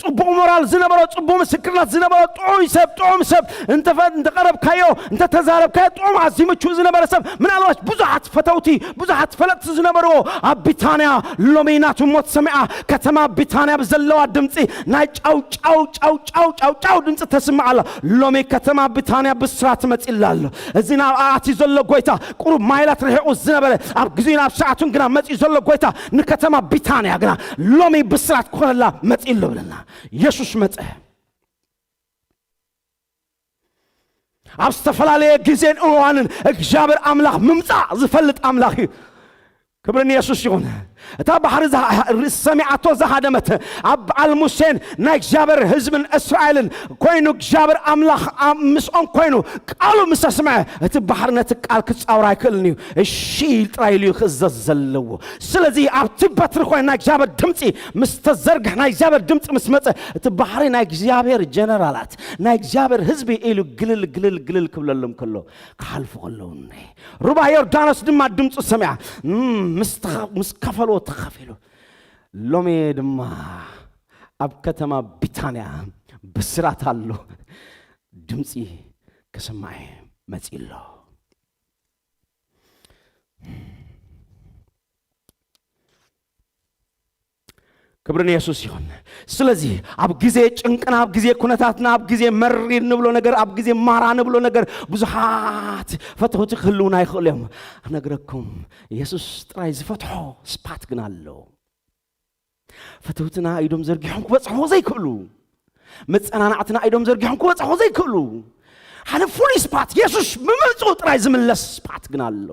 ጽቡቕ ሞራል ዝነበሮ፣ ጽቡቕ ምስክርነት ዝነበሮ፣ ጥዑይ ሰብ፣ ጥዑም ሰብ እንተፈ-፣ እንተቐረብካዮ፣ እንተተዛረብካዮ፣ ጥዑም ኣዝዩ ምቹእ ዝነበረ ሰብ፣ ምናልባሽ ብዙሓት ፈተውቲ፣ ብዙሓት ፈለጥቲ ዝነበርዎ ኣብ ቢታንያ ሎሚ ናቱ ሞት ሰሚዓ። ከተማ ቢታንያ ብዘለዋ ድምፂ ናይ ጫው ጫው ጫው ጫው ጫው ጫው ድምፂ ተስምዕ ኣላ። ሎሚ ከተማ ቢታንያ ብስራት መፂላ ኣሎ። እዚ ናብ ኣቲ ዘሎ ጎይታ ቁሩብ ማይላት ርሒቑ ዝነበረ ኣብ ግዜን ኣብ ሰዓቱን ግና መፂኡ ዘሎ ጎይታ ንከተማ ቢታንያ ግና ሎሚ ብስራት ክኾነላ መፂኡ ኣሎ ብለና። የሱስ መፀ። ኣብ ዝተፈላለየ ግዜን እዋንን እግዚኣብሔር ኣምላኽ ምምፃእ ዝፈልጥ ኣምላኽ እዩ። ክብሪ ንየሱስ ይኹን። እታ ባሕሪ ዝሃ-፣ ሰሚዓቶ ዝሃደመት ኣብ በዓል ሙሴን ናይ እግዚኣብሔር ህዝብን እስራኤልን ኮይኑ እግዚኣብሔር ኣምላኽ ኣብ ምስኦም ኮይኑ ቃሉ ምስ ኣስምዐ እቲ ባሕሪ ነቲ ቃል ክጻወር ኣይክእልን እዩ። እሺ ኢል ጥራይ ኢሉ እዩ ክእዘዝ ዘለዎ። ስለዚ ኣብቲ በትሪ ኮይኑ ናይ እግዚኣብሔር ድምፂ ምስ ተዘርግሕ ናይ እግዚኣብሔር ድምፂ ምስ መፀ እቲ ባሕሪ ናይ እግዚኣብሔር ጀነራላት ናይ እግዚኣብሔር ህዝቢ ኢሉ ግልል ግልል ግልል ክብለሎም ከሎ ክሓልፉ ከለዉ እኔ ሩባ ዮርዳኖስ ድማ ድምፁ ሰሚዓ፣ እም፣ ምስ ተኸ-፣ ምስ ከፈልዎ ተኸፊሉ። ሎሚ ድማ ኣብ ከተማ ቢታንያ ብስራት ኣሎ። ድምፂ ክስማዕ መፂ ኣሎ። ክብሪ ንየሱስ ይኹን። ስለዚ ኣብ ግዜ ጭንቅና፣ ኣብ ግዜ ኩነታትና፣ ኣብ ግዜ መሪር ንብሎ ነገር፣ ኣብ ግዜ ማራ ንብሎ ነገር ብዙሓት ፈተውቲ ክህልውና ይኽእሉ እዮም። ክነግረኩም፣ የሱስ ጥራይ ዝፈትሖ ስፓት ግን ኣሎ። ፈተውትና ኢዶም ዘርጊሖም ክበጽሕዎ ዘይክእሉ፣ መጸናናዕትና ኢዶም ዘርጊሖም ክበጽሕዎ ዘይክእሉ፣ ሓደ ፍሉይ ስፓት፣ የሱስ ብምምጽኡ ጥራይ ዝምለስ ስፓት ግን ኣሎ።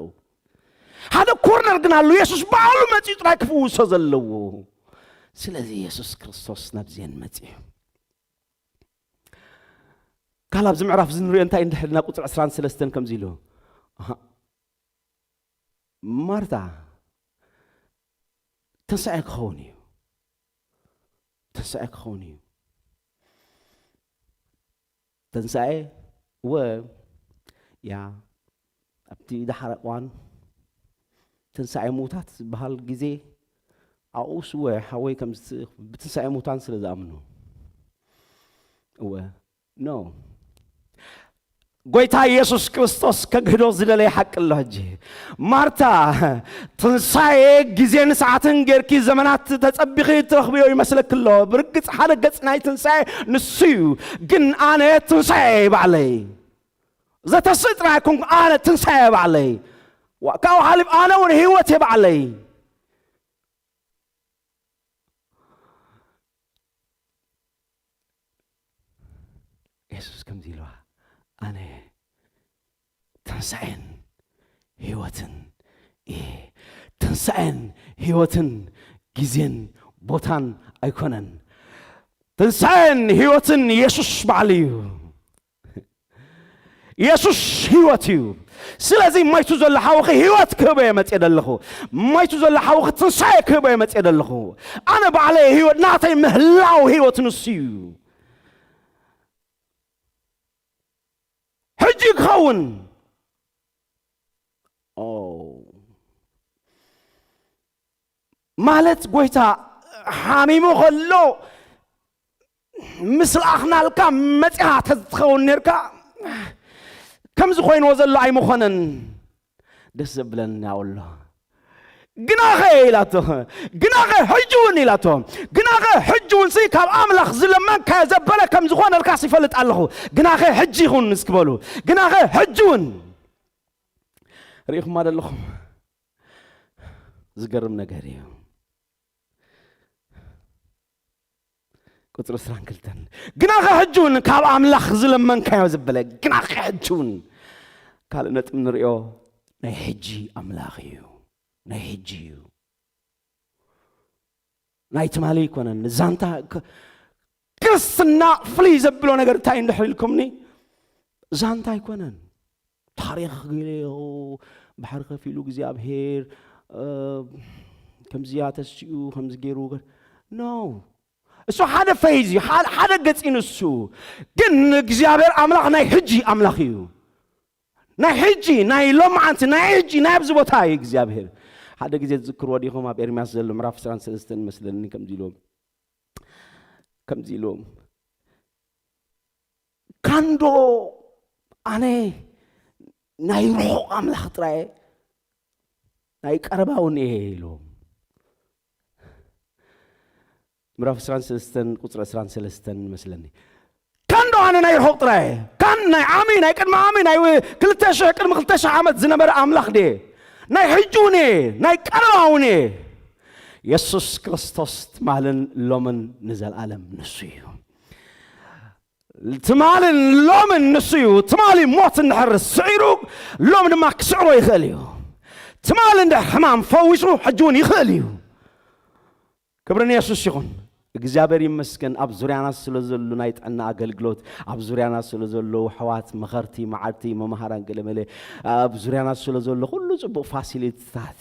ሓደ ኮርነር ግን ኣሎ፣ የሱስ ባዕሉ መጺኡ ጥራይ ክፍውሶ ዘለዎ። ስለዚ የሱስ ክርስቶስ ናብዚአን መጺኡ። ካልእ ኣብዚ ምዕራፍ እዚ ንሪኦ እንታይ እንድሕር ኢልና ቁጽሪ ዕስራን ሰለስተን ከምዚ ኢሉ፣ ኣሃ፣ ማርታ፣ ትንሳኤ ክኸውን እዩ። ትንሳኤ ክኸውን እዩ። ትንሳኤ፣ እወ፣ ያ፣ ኣብቲ ደሓር እዋን ትንሳኤ ምዉታት ዝበሃል ግዜ፣ ኣብኡስ እወ፣ ሓወይ ከም ዝት-፣ ብትንሳኤ ምዉታን ስለ ዝኣምኑ። እወ፣ ኖ። ጎይታ ኢየሱስ ክርስቶስ ከግህዶ ዝደለየ ሓቂ ኣሎ። ሕጂ ማርታ፣ ትንሳኤ ግዜን ሰዓትን ጌርኪ ዘመናት ተጸቢኺ ትረኽብዮ ይመስለኪ ኣሎ። ብርግጽ ሓደ ገጽ ናይ ትንሳኤ ንሱ እዩ። ግን ኣነ ትንሳኤ እየ ባዕለይ። ዘተስእ ጥራይ ኣይኮንኩ፣ ኣነ ትንሳኤ ባዕለይ። ዋ-፣ ካብኡ ሓሊፍ ኣነ እውን ህይወት እየ ባዕለይ። የሱስ ከምዚ ኢልዋ፣ ኣነ ትንሳኤን ህይወትን እየ። ትንሳኤን ህይወትን ግዜን ቦታን ኣይኮነን። ትንሳኤን ህይወትን የሱስ ባዕሉ እዩ። የሱስ ህይወት እዩ። ስለዚ ማይቱ ዘሎ ሓውኺ ህይወት ክህቦ እየ መፅየ ዘለኹ። ማይቱ ዘሎ ሓውኺ ትንሳኤ ክህቦ እየ መፅየ ዘለኹ። ኣነ ባዕለይ ህይወት፣ ናተይ ምህላው ህይወት ንሱ እዩ። ሕጂ ክኸውን። ኦ። ማለት ጎይታ ሓሚሙ ከሎ ምስ ለኣኽናልካ መጺኻ ተዝትኸውን ኔርካ ከምዚ ኮይንዎ ዘሎ ኣይምኾነን። ደስ ዘብለኒ ኣሎ። ግናኸ ኢላቶ፣ ግናኸ ሕጂ እውን ኢላቶ፣ ግናኸ ሕጂ እውን ሲ ካብ ኣምላኽ ዝለመንካዮ ዘበለ ከም ዝኾነልካስ ይፈልጥ ኣለኹ። ግናኸ ሕጂ ይኹን እስኪ በሉ። ግናኸ ሕጂ እውን ርኢኹማ ዶ ኣለኹም? ዝገርም ነገር እዩ። ቁጽሪ ዕስራን ክልተን፣ ግናኸ ሕጂ እውን ካብ ኣምላኽ ዝለመንካዮ ዘበለ፣ ግናኸ ሕጂ እውን። ካልእ ነጥቢ ንርእዮ ናይ ሕጂ ኣምላኽ እዩ። ናይ ሕጂ እዩ። ናይ ትማሊ ኣይኮነን። ዛንታ ክ-፣ ክርስትና ፍልይ ዘብሎ ነገር እንታይ እንድሕር ኢልኩምኒ፣ ዛንታ ኣይኮነን። ታሪኽ ገለ ባሕሪ ከፊሉ እግዚኣብሔር፣ እ፣ ከምዚያ ተሲኡ፣ ከምዚ ገይሩ ገ-፣ ኖ። እሱ ሓደ ፌዝ እዩ፣ ሓደ፣ ሓደ ገጽ እዩ ንሱ። ግን እግዚኣብሔር ኣምላኽ ናይ ሕጂ ኣምላኽ እዩ። ናይ ሕጂ፣ ናይ ሎምዓንቲ፣ ናይ ሕጂ፣ ናይ ኣብዚ ቦታ እዩ እግዚኣብሔር። ሓደ ግዜ ትዝክርዎ ዲኹም? ኣብ ኤርምያስ ዘሎ ምዕራፍ ዕስራን ሰለስተን መስለኒ ከምዚ ኢሉ፣ ከምዚ ኢሉ፣ "ካንዶ ኣነ ናይ ርሑቕ ኣምላኽ ጥራይ ናይ ቀረባ እውን እየ" ኢሉ። ምዕራፍ ዕስራን ሰለስተን ቁጽሪ ዕስራን ሰለስተን መስለኒ። "ካንዶ ኣነ ናይ ርሑቕ ጥራይ፣ ካን ናይ ዓሚ፣ ናይ ቅድሚ ዓሚ፣ ናይ ክልተ ሽሕ፣ ቅድሚ ክልተ ሽሕ ዓመት ዝነበረ ኣምላኽ ድየ? ናይ ሕጂ እውን እየ፣ ናይ ቀረባ እውን እየ?" የሱስ ክርስቶስ ትማልን ሎምን ንዘለኣለም ንሱ እዩ። ትማልን ሎምን ንሱ እዩ። ትማሊ ሞት እንድሕር ስዒሩ፣ ሎም ድማ ክስዕሮ ይኽእል እዩ። ትማሊ እንድሕር ሕማም ፈዊሱ፣ ሕጂ እውን ይኽእል እዩ። ክብሪ ንየሱስ ይኹን። እግዚኣብሔር ይመስገን፣ ኣብ ዙርያና ስለ ዘሎ ናይ ጥዕና ኣገልግሎት፣ ኣብ ዙርያና ስለ ዘለዉ ኣሕዋት፣ መኸርቲ፣ መዓልቲ፣ መምሃራን፣ ገለመለ፣ ኣብ ዙርያና ስለ ዘሎ ኩሉ ጽቡቕ ፋሲሊቲታት።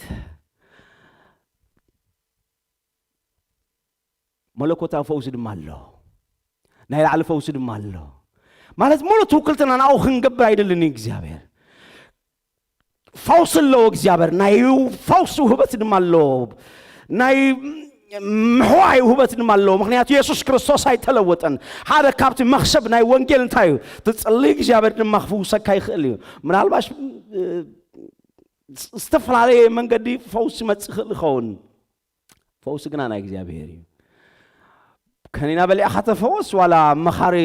መለኮታዊ ፈውሲ ድማ ኣሎ። ናይ ላዕሊ ፈውሲ ድማ ኣሎ። ማለት ሙሉ ትውክልትና ናብኡ ክንገብር ኣይደልን እዩ እግዚኣብሔር። ፈውሲ ኣለዎ እግዚኣብሔር። ናይ ፈውሲ ውህበት ድማ ኣለዎ። ናይ ምሕዋይ ውህበት ድማ ኣለዎ። ምኽንያቱ የሱስ ክርስቶስ ኣይተለወጠን። ሓደ ካብቲ መኽሰብ ናይ ወንጌል እንታይ እዩ? ትጽሊ እግዚኣብሔር ድማ ክፍውሰካ ይኽእል እዩ። ምናልባሽ፣ እ፣ ዝተፈላለየ መንገዲ ፈውሲ ይመጽእ ይኽእል ይኸውን። ፈውሲ ግና ናይ እግዚኣብሔር እዩ። ከኒና በሊዕኻ ተፈወስ፣ ዋላ መኻሪ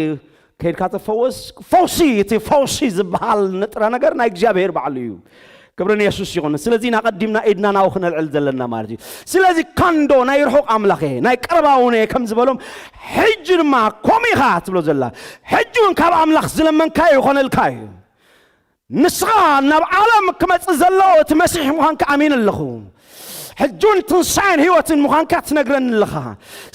ከይድካ ተፈወስ፣ ፈውሲ፣ እቲ ፈውሲ ዝበሃል ንጥረ ነገር ናይ እግዚኣብሔር ባዕሉ እዩ። ክብሪ ንየሱስ ይኹን። ስለዚ ኢና ቀዲምና ኢድና ናብኡ ክነልዕል ዘለና ማለት እዩ። ስለዚ ካንዶ ናይ ርሑቕ ኣምላኽ እየ፣ ናይ ቀረባ እውን እየ ከም ዝበሎም፣ ሕጂ ድማ ከምኡ ኢኻ ትብሎ ዘላ። ሕጂ እውን ካብ ኣምላኽ ዝለመንካዮ ይኾነልካ እዩ። ንስኻ ናብ ዓለም ክመጽእ ዘለዎ እቲ መሲሕ ምዃንካ ኣሚነ ኣለኹ። ሕጂ እውን ትንሳኤን ህይወትን ምዃንካ ትነግረኒ ኣለኻ።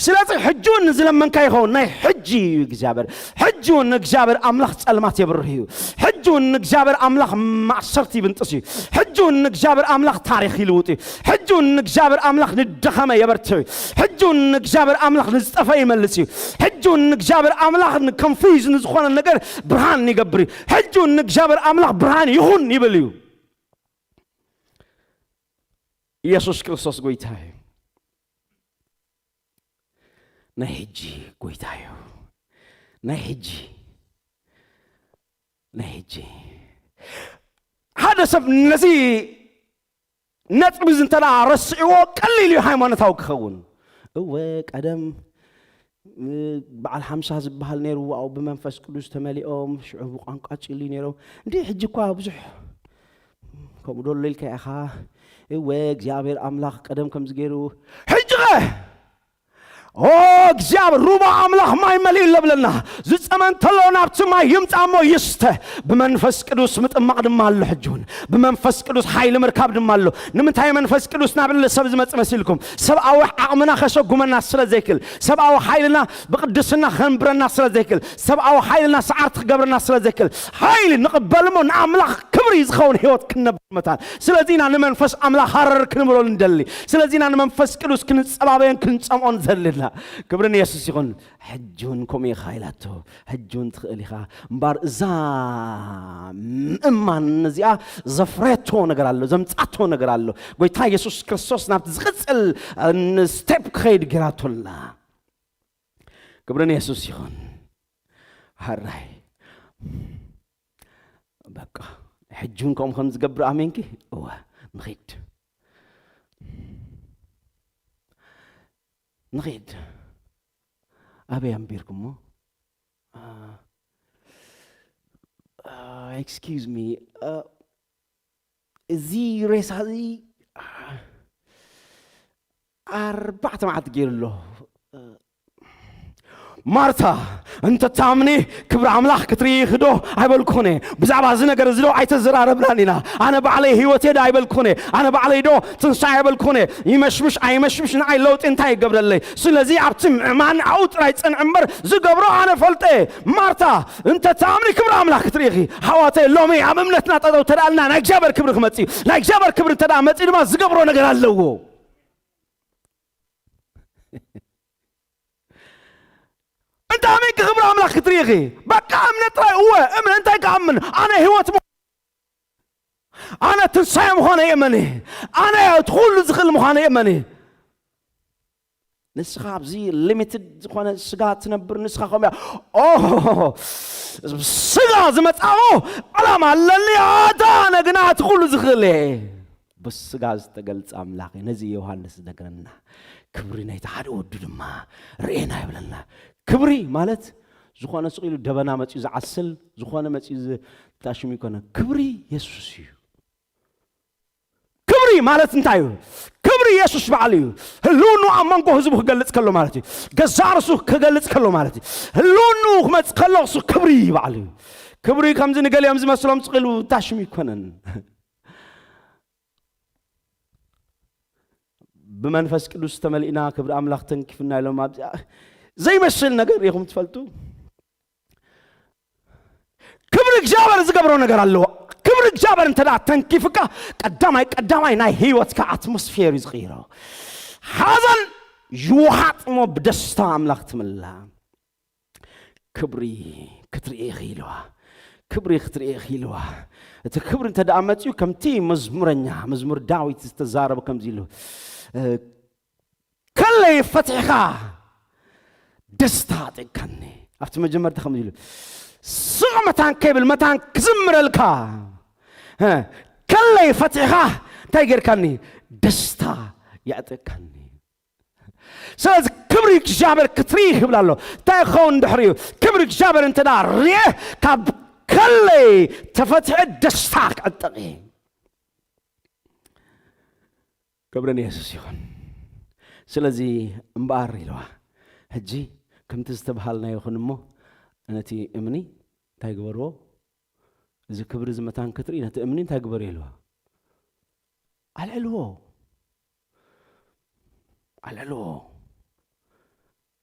ስለዚ ሕጂ እውን ንዝለመንካ ይኸውን። ናይ ሕጂ እዩ እግዚኣብሔር። ሕጂ እውን ንእግዚኣብሔር ኣምላኽ ጸልማት የብርህ እዩ። ሕጂ እውን ንእግዚኣብሔር ኣምላኽ ማእሰርቲ ይብንጥስ እዩ። ሕጂ እውን ንእግዚኣብሔር ኣምላኽ ታሪኽ ይልውጥ እዩ። ሕጂ እውን ንእግዚኣብሔር ኣምላኽ ንደኸመ የበርትዕ እዩ። ሕጂ እውን ንእግዚኣብሔር ኣምላኽ ንዝጠፈ ይመልስ እዩ። ሕጂ እውን ንእግዚኣብሔር ኣምላኽ ንከንፊዝ ንዝኾነ ነገር ብርሃን ይገብር እዩ። ሕጂ እውን ንእግዚኣብሔር ኣምላኽ ብርሃን ይኹን ይብል እዩ። ኢየሱስ ክርስቶስ ጎይታ እዩ። ናይ ሕጂ ጎይታ እዩ። ናይ ሕጂ፣ ናይ ሕጂ። ሓደ ሰብ ነዚ ነጥቢ እዚ እንተ ደኣ ረሲዕዎ ቀሊል እዩ ሃይማኖታዊ ክኸውን። እወ፣ ቀደም በዓል ሓምሳ ዝበሃል ነይሩ። ዋው፣ ብመንፈስ ቅዱስ ተመሊኦም ሽዑ ብቋንቋ ጭልዩ ነይሮም። እንዲ ሕጂ እኳ ብዙሕ ከምኡ ዶ ኣሎ ኢልካ ኢኻ። እወ እግዚኣብሔር ኣምላኽ ቀደም ከምዚ ገይሩ። ሕጂ ኸ ኦ እግዚኣብሔር ሩባ ኣምላኽ ማይ መሊኡ ኣሎ ብለና። ዝጸመ እንተሎ ናብቲ ማይ ይምጻእ እሞ ይስተ። ብመንፈስ ቅዱስ ምጥማቕ ድማ ኣሎ። ሕጂ እውን ብመንፈስ ቅዱስ ሓይሊ ምርካብ ድማ ኣሎ። ንምንታይ መንፈስ ቅዱስ ናብ ልዕሊ ሰብ ዝመጽእ መሲልኩም? ሰብኣዊ ዓቕምና ከሰጉመና ስለ ዘይክእል፣ ሰብኣዊ ሓይልና ብቅድስና ከንብረና ስለ ዘይክእል፣ ሰብኣዊ ሓይልና ሰዓርቲ ክገብረና ስለ ዘይክእል፣ ሓይሊ ንቕበል እሞ ንኣምላኽ ክብሪ ዝኸውን ህይወት ክንነብር መታን። ስለዚ ኢና ንመንፈስ ኣምላኽ ሃረር ክንብሎ ንደሊ። ስለዚ ኢና ንመንፈስ ቅዱስ ክንጸባበዮን ክንጸምኦን ዘለና። ክብሪ ንየሱስ ይኹን። ሕጂ እውን ከምኡ ኢኻ ኢላቶ። ሕጂ እውን ትኽእል ኢኻ። እምበኣር እዛ ምእማን እዚኣ ዘፍረቶ ነገር ኣሎ፣ ዘምጻቶ ነገር ኣሎ። ጎይታ የሱስ ክርስቶስ ናብቲ ዝቕጽል፣ እ፣ ስቴፕ ክኸይድ ጌራቶ ኣላ። ክብሪ ንየሱስ ይኹን። ሃራይ። በቃ፣ ሕጂ እውን ከምኡ ከም ዝገብር ኣሜንኪ? እወ፣ ንኺድ። ንኺድ። ኣበይ ኣንቢርኩሞ? ኣ፣ ኣ፣ ኤክስኪውዝ ሚ፣ ኣ፣ እዚ ሬሳ እዚ፣ ኣ፣ ኣርባዕተ መዓልቲ ገይሩ ኣሎ። ማርታ፣ እንተ ታምኒ ክብሪ ኣምላኽ ክትርኢ ዶ ኣይበልኩን እየ? ብዛዕባ እዚ ነገር እዚ ዶ ኣይተዘራረብናን ኢና? ኣነ ባዕለይ ህይወት እየ ዶ ኣይበልኩን እየ? ኣነ ባዕለይ ዶ ትንሳኤ ኣይበልኩን እየ? ይመሽምሽ ኣይመሽምሽ ንዓይ ለውጢ እንታይ ይገብረለይ? ስለዚ ኣብቲ ምእማን ኣብኡ ጥራይ ጽንዕ እምበር ዝገብሮ ኣነ ፈልጠ እየ። ማርታ፣ እንተ ታምኒ ክብሪ ኣምላኽ ክትርኢ ኢኺ። ኣሕዋተይ፣ ሎሚ ኣብ እምነትና ጠጠው ተዳልና ናይ እግዚኣብሔር ክብሪ ክመጽእ እዩ። ናይ እግዚኣብሔር ክብሪ እንተ ደኣ መጽኡ ድማ ዝገብሮ ነገር ኣለዎ። እንተ ኣሜንኪ ክብሪ ኣምላኽ ክትርኢ ኢኺ። በቃ እምነት ጥራይ። እወ፣ እምነት እንታይ ክኣምን? ኣነ ህይወት ሞ-፣ ኣነ ትንሳኤ ምዃነ የመኒ። ኣነ እቲ ኩሉ ዝኽእል ምዃነ የመኒ። ንስኻ ኣብዚ ሊሚትድ ዝኾነ ስጋ ትነብር፣ ንስኻ ከምኡ እያ። ኦ፣ ስጋ ዝመጻኦ ዕላማ ኣለኒ፣ ኣታ ኣነ ግና እቲ ኩሉ ዝኽእል እየ። ብስጋ ዝተገልጸ ኣምላኽ እዩ። ነዚ ዮሃንስ ዝነግረና። ክብሪ ናይቲ ሓደ ወዱ ድማ ርኤና ይብለና። ክብሪ ማለት ዝኾነ ስቕ ኢሉ ደበና መጺኡ ዝዓስል፣ ዝኾነ መጺኡ ዝ-፣ ታሽሙ ይኮነ። ክብሪ የሱስ እዩ። ክብሪ ማለት እንታይ እዩ? ክብሪ የሱስ በዓሉ እዩ። ህልውኑ ኣብ መንጎ ህዝቡ ክገልጽ ከሎ ማለት እዩ። ገዛ ርእሱ ክገልጽ ከሎ ማለት እዩ። ህልውኑ ክመጽእ ከሎ እሱ ክብሪ በዓሉ እዩ። ክብሪ ከምዚ ንገሊኦም ዝመስሎም ስቕ ኢሉ ታሽሙ ይኮነን። ብመንፈስ ቅዱስ ተመሊእና ክብሪ ኣምላኽ ተንኪፍና ኢሎም ኣብዚኣ ዘይመስል ነገር ኢኹም ትፈልጡ። ክብሪ እግዚኣብሔር ዝገብሮ ነገር ኣለዎ። ክብሪ እግዚኣብሔር እንተ ደኣ ተንኪፍካ ቀዳማይ ቀዳማይ ናይ ህይወትካ ኣትሞስፌር እዩ ዝቕይሮ። ሓዘን ይውሓጥ እሞ ብደስታ ኣምላኽ ትምላ። ክብሪ ክትርኢ ኢኺ ኢልዋ። ክብሪ ክትርኢ ኢኺ ኢልዋ። እቲ ክብሪ እንተ ደኣ መጺኡ ከምቲ መዝሙረኛ፣ መዝሙር ዳዊት ዝተዛረበ ከምዚ ኢሉ፣ እ፣ ከለይ ፈቲሕኻ ደስታ ኣጥእካኒ። ኣብቲ መጀመርታ ከምዚ ኢሉ፣ ስቕ መታን ከይብል መታን ክዝምረልካ፣ እ፣ ከለይ ፈቲሕኻ እንታይ ጌርካኒ? ደስታ የዕጥእካኒ። ስለዚ ክብሪ እግዚኣብሔር ክትርኢ ይብል ኣሎ። እንታይ ክኸውን ድሕሪኡ? ክብሪ እግዚኣብሔር እንተ ደኣ ርኤ፣ ካብ ከለይ ተፈትሐ ደስታ ክዕጠቕ እየ። ክብሪ ንየሱስ ይኹን። ስለዚ እምበኣር ኢልዋ፣ ሕጂ ከምቲ ዝተባሃልናዮ ይኹን እሞ፣ ነቲ እምኒ እንታይ ግበርዎ? እዚ ክብሪ እዚ መታን ክትርኢ፣ ነቲ እምኒ እንታይ ግበርዎ ኢልዋ? ኣልዕልዎ። ኣልዕልዎ።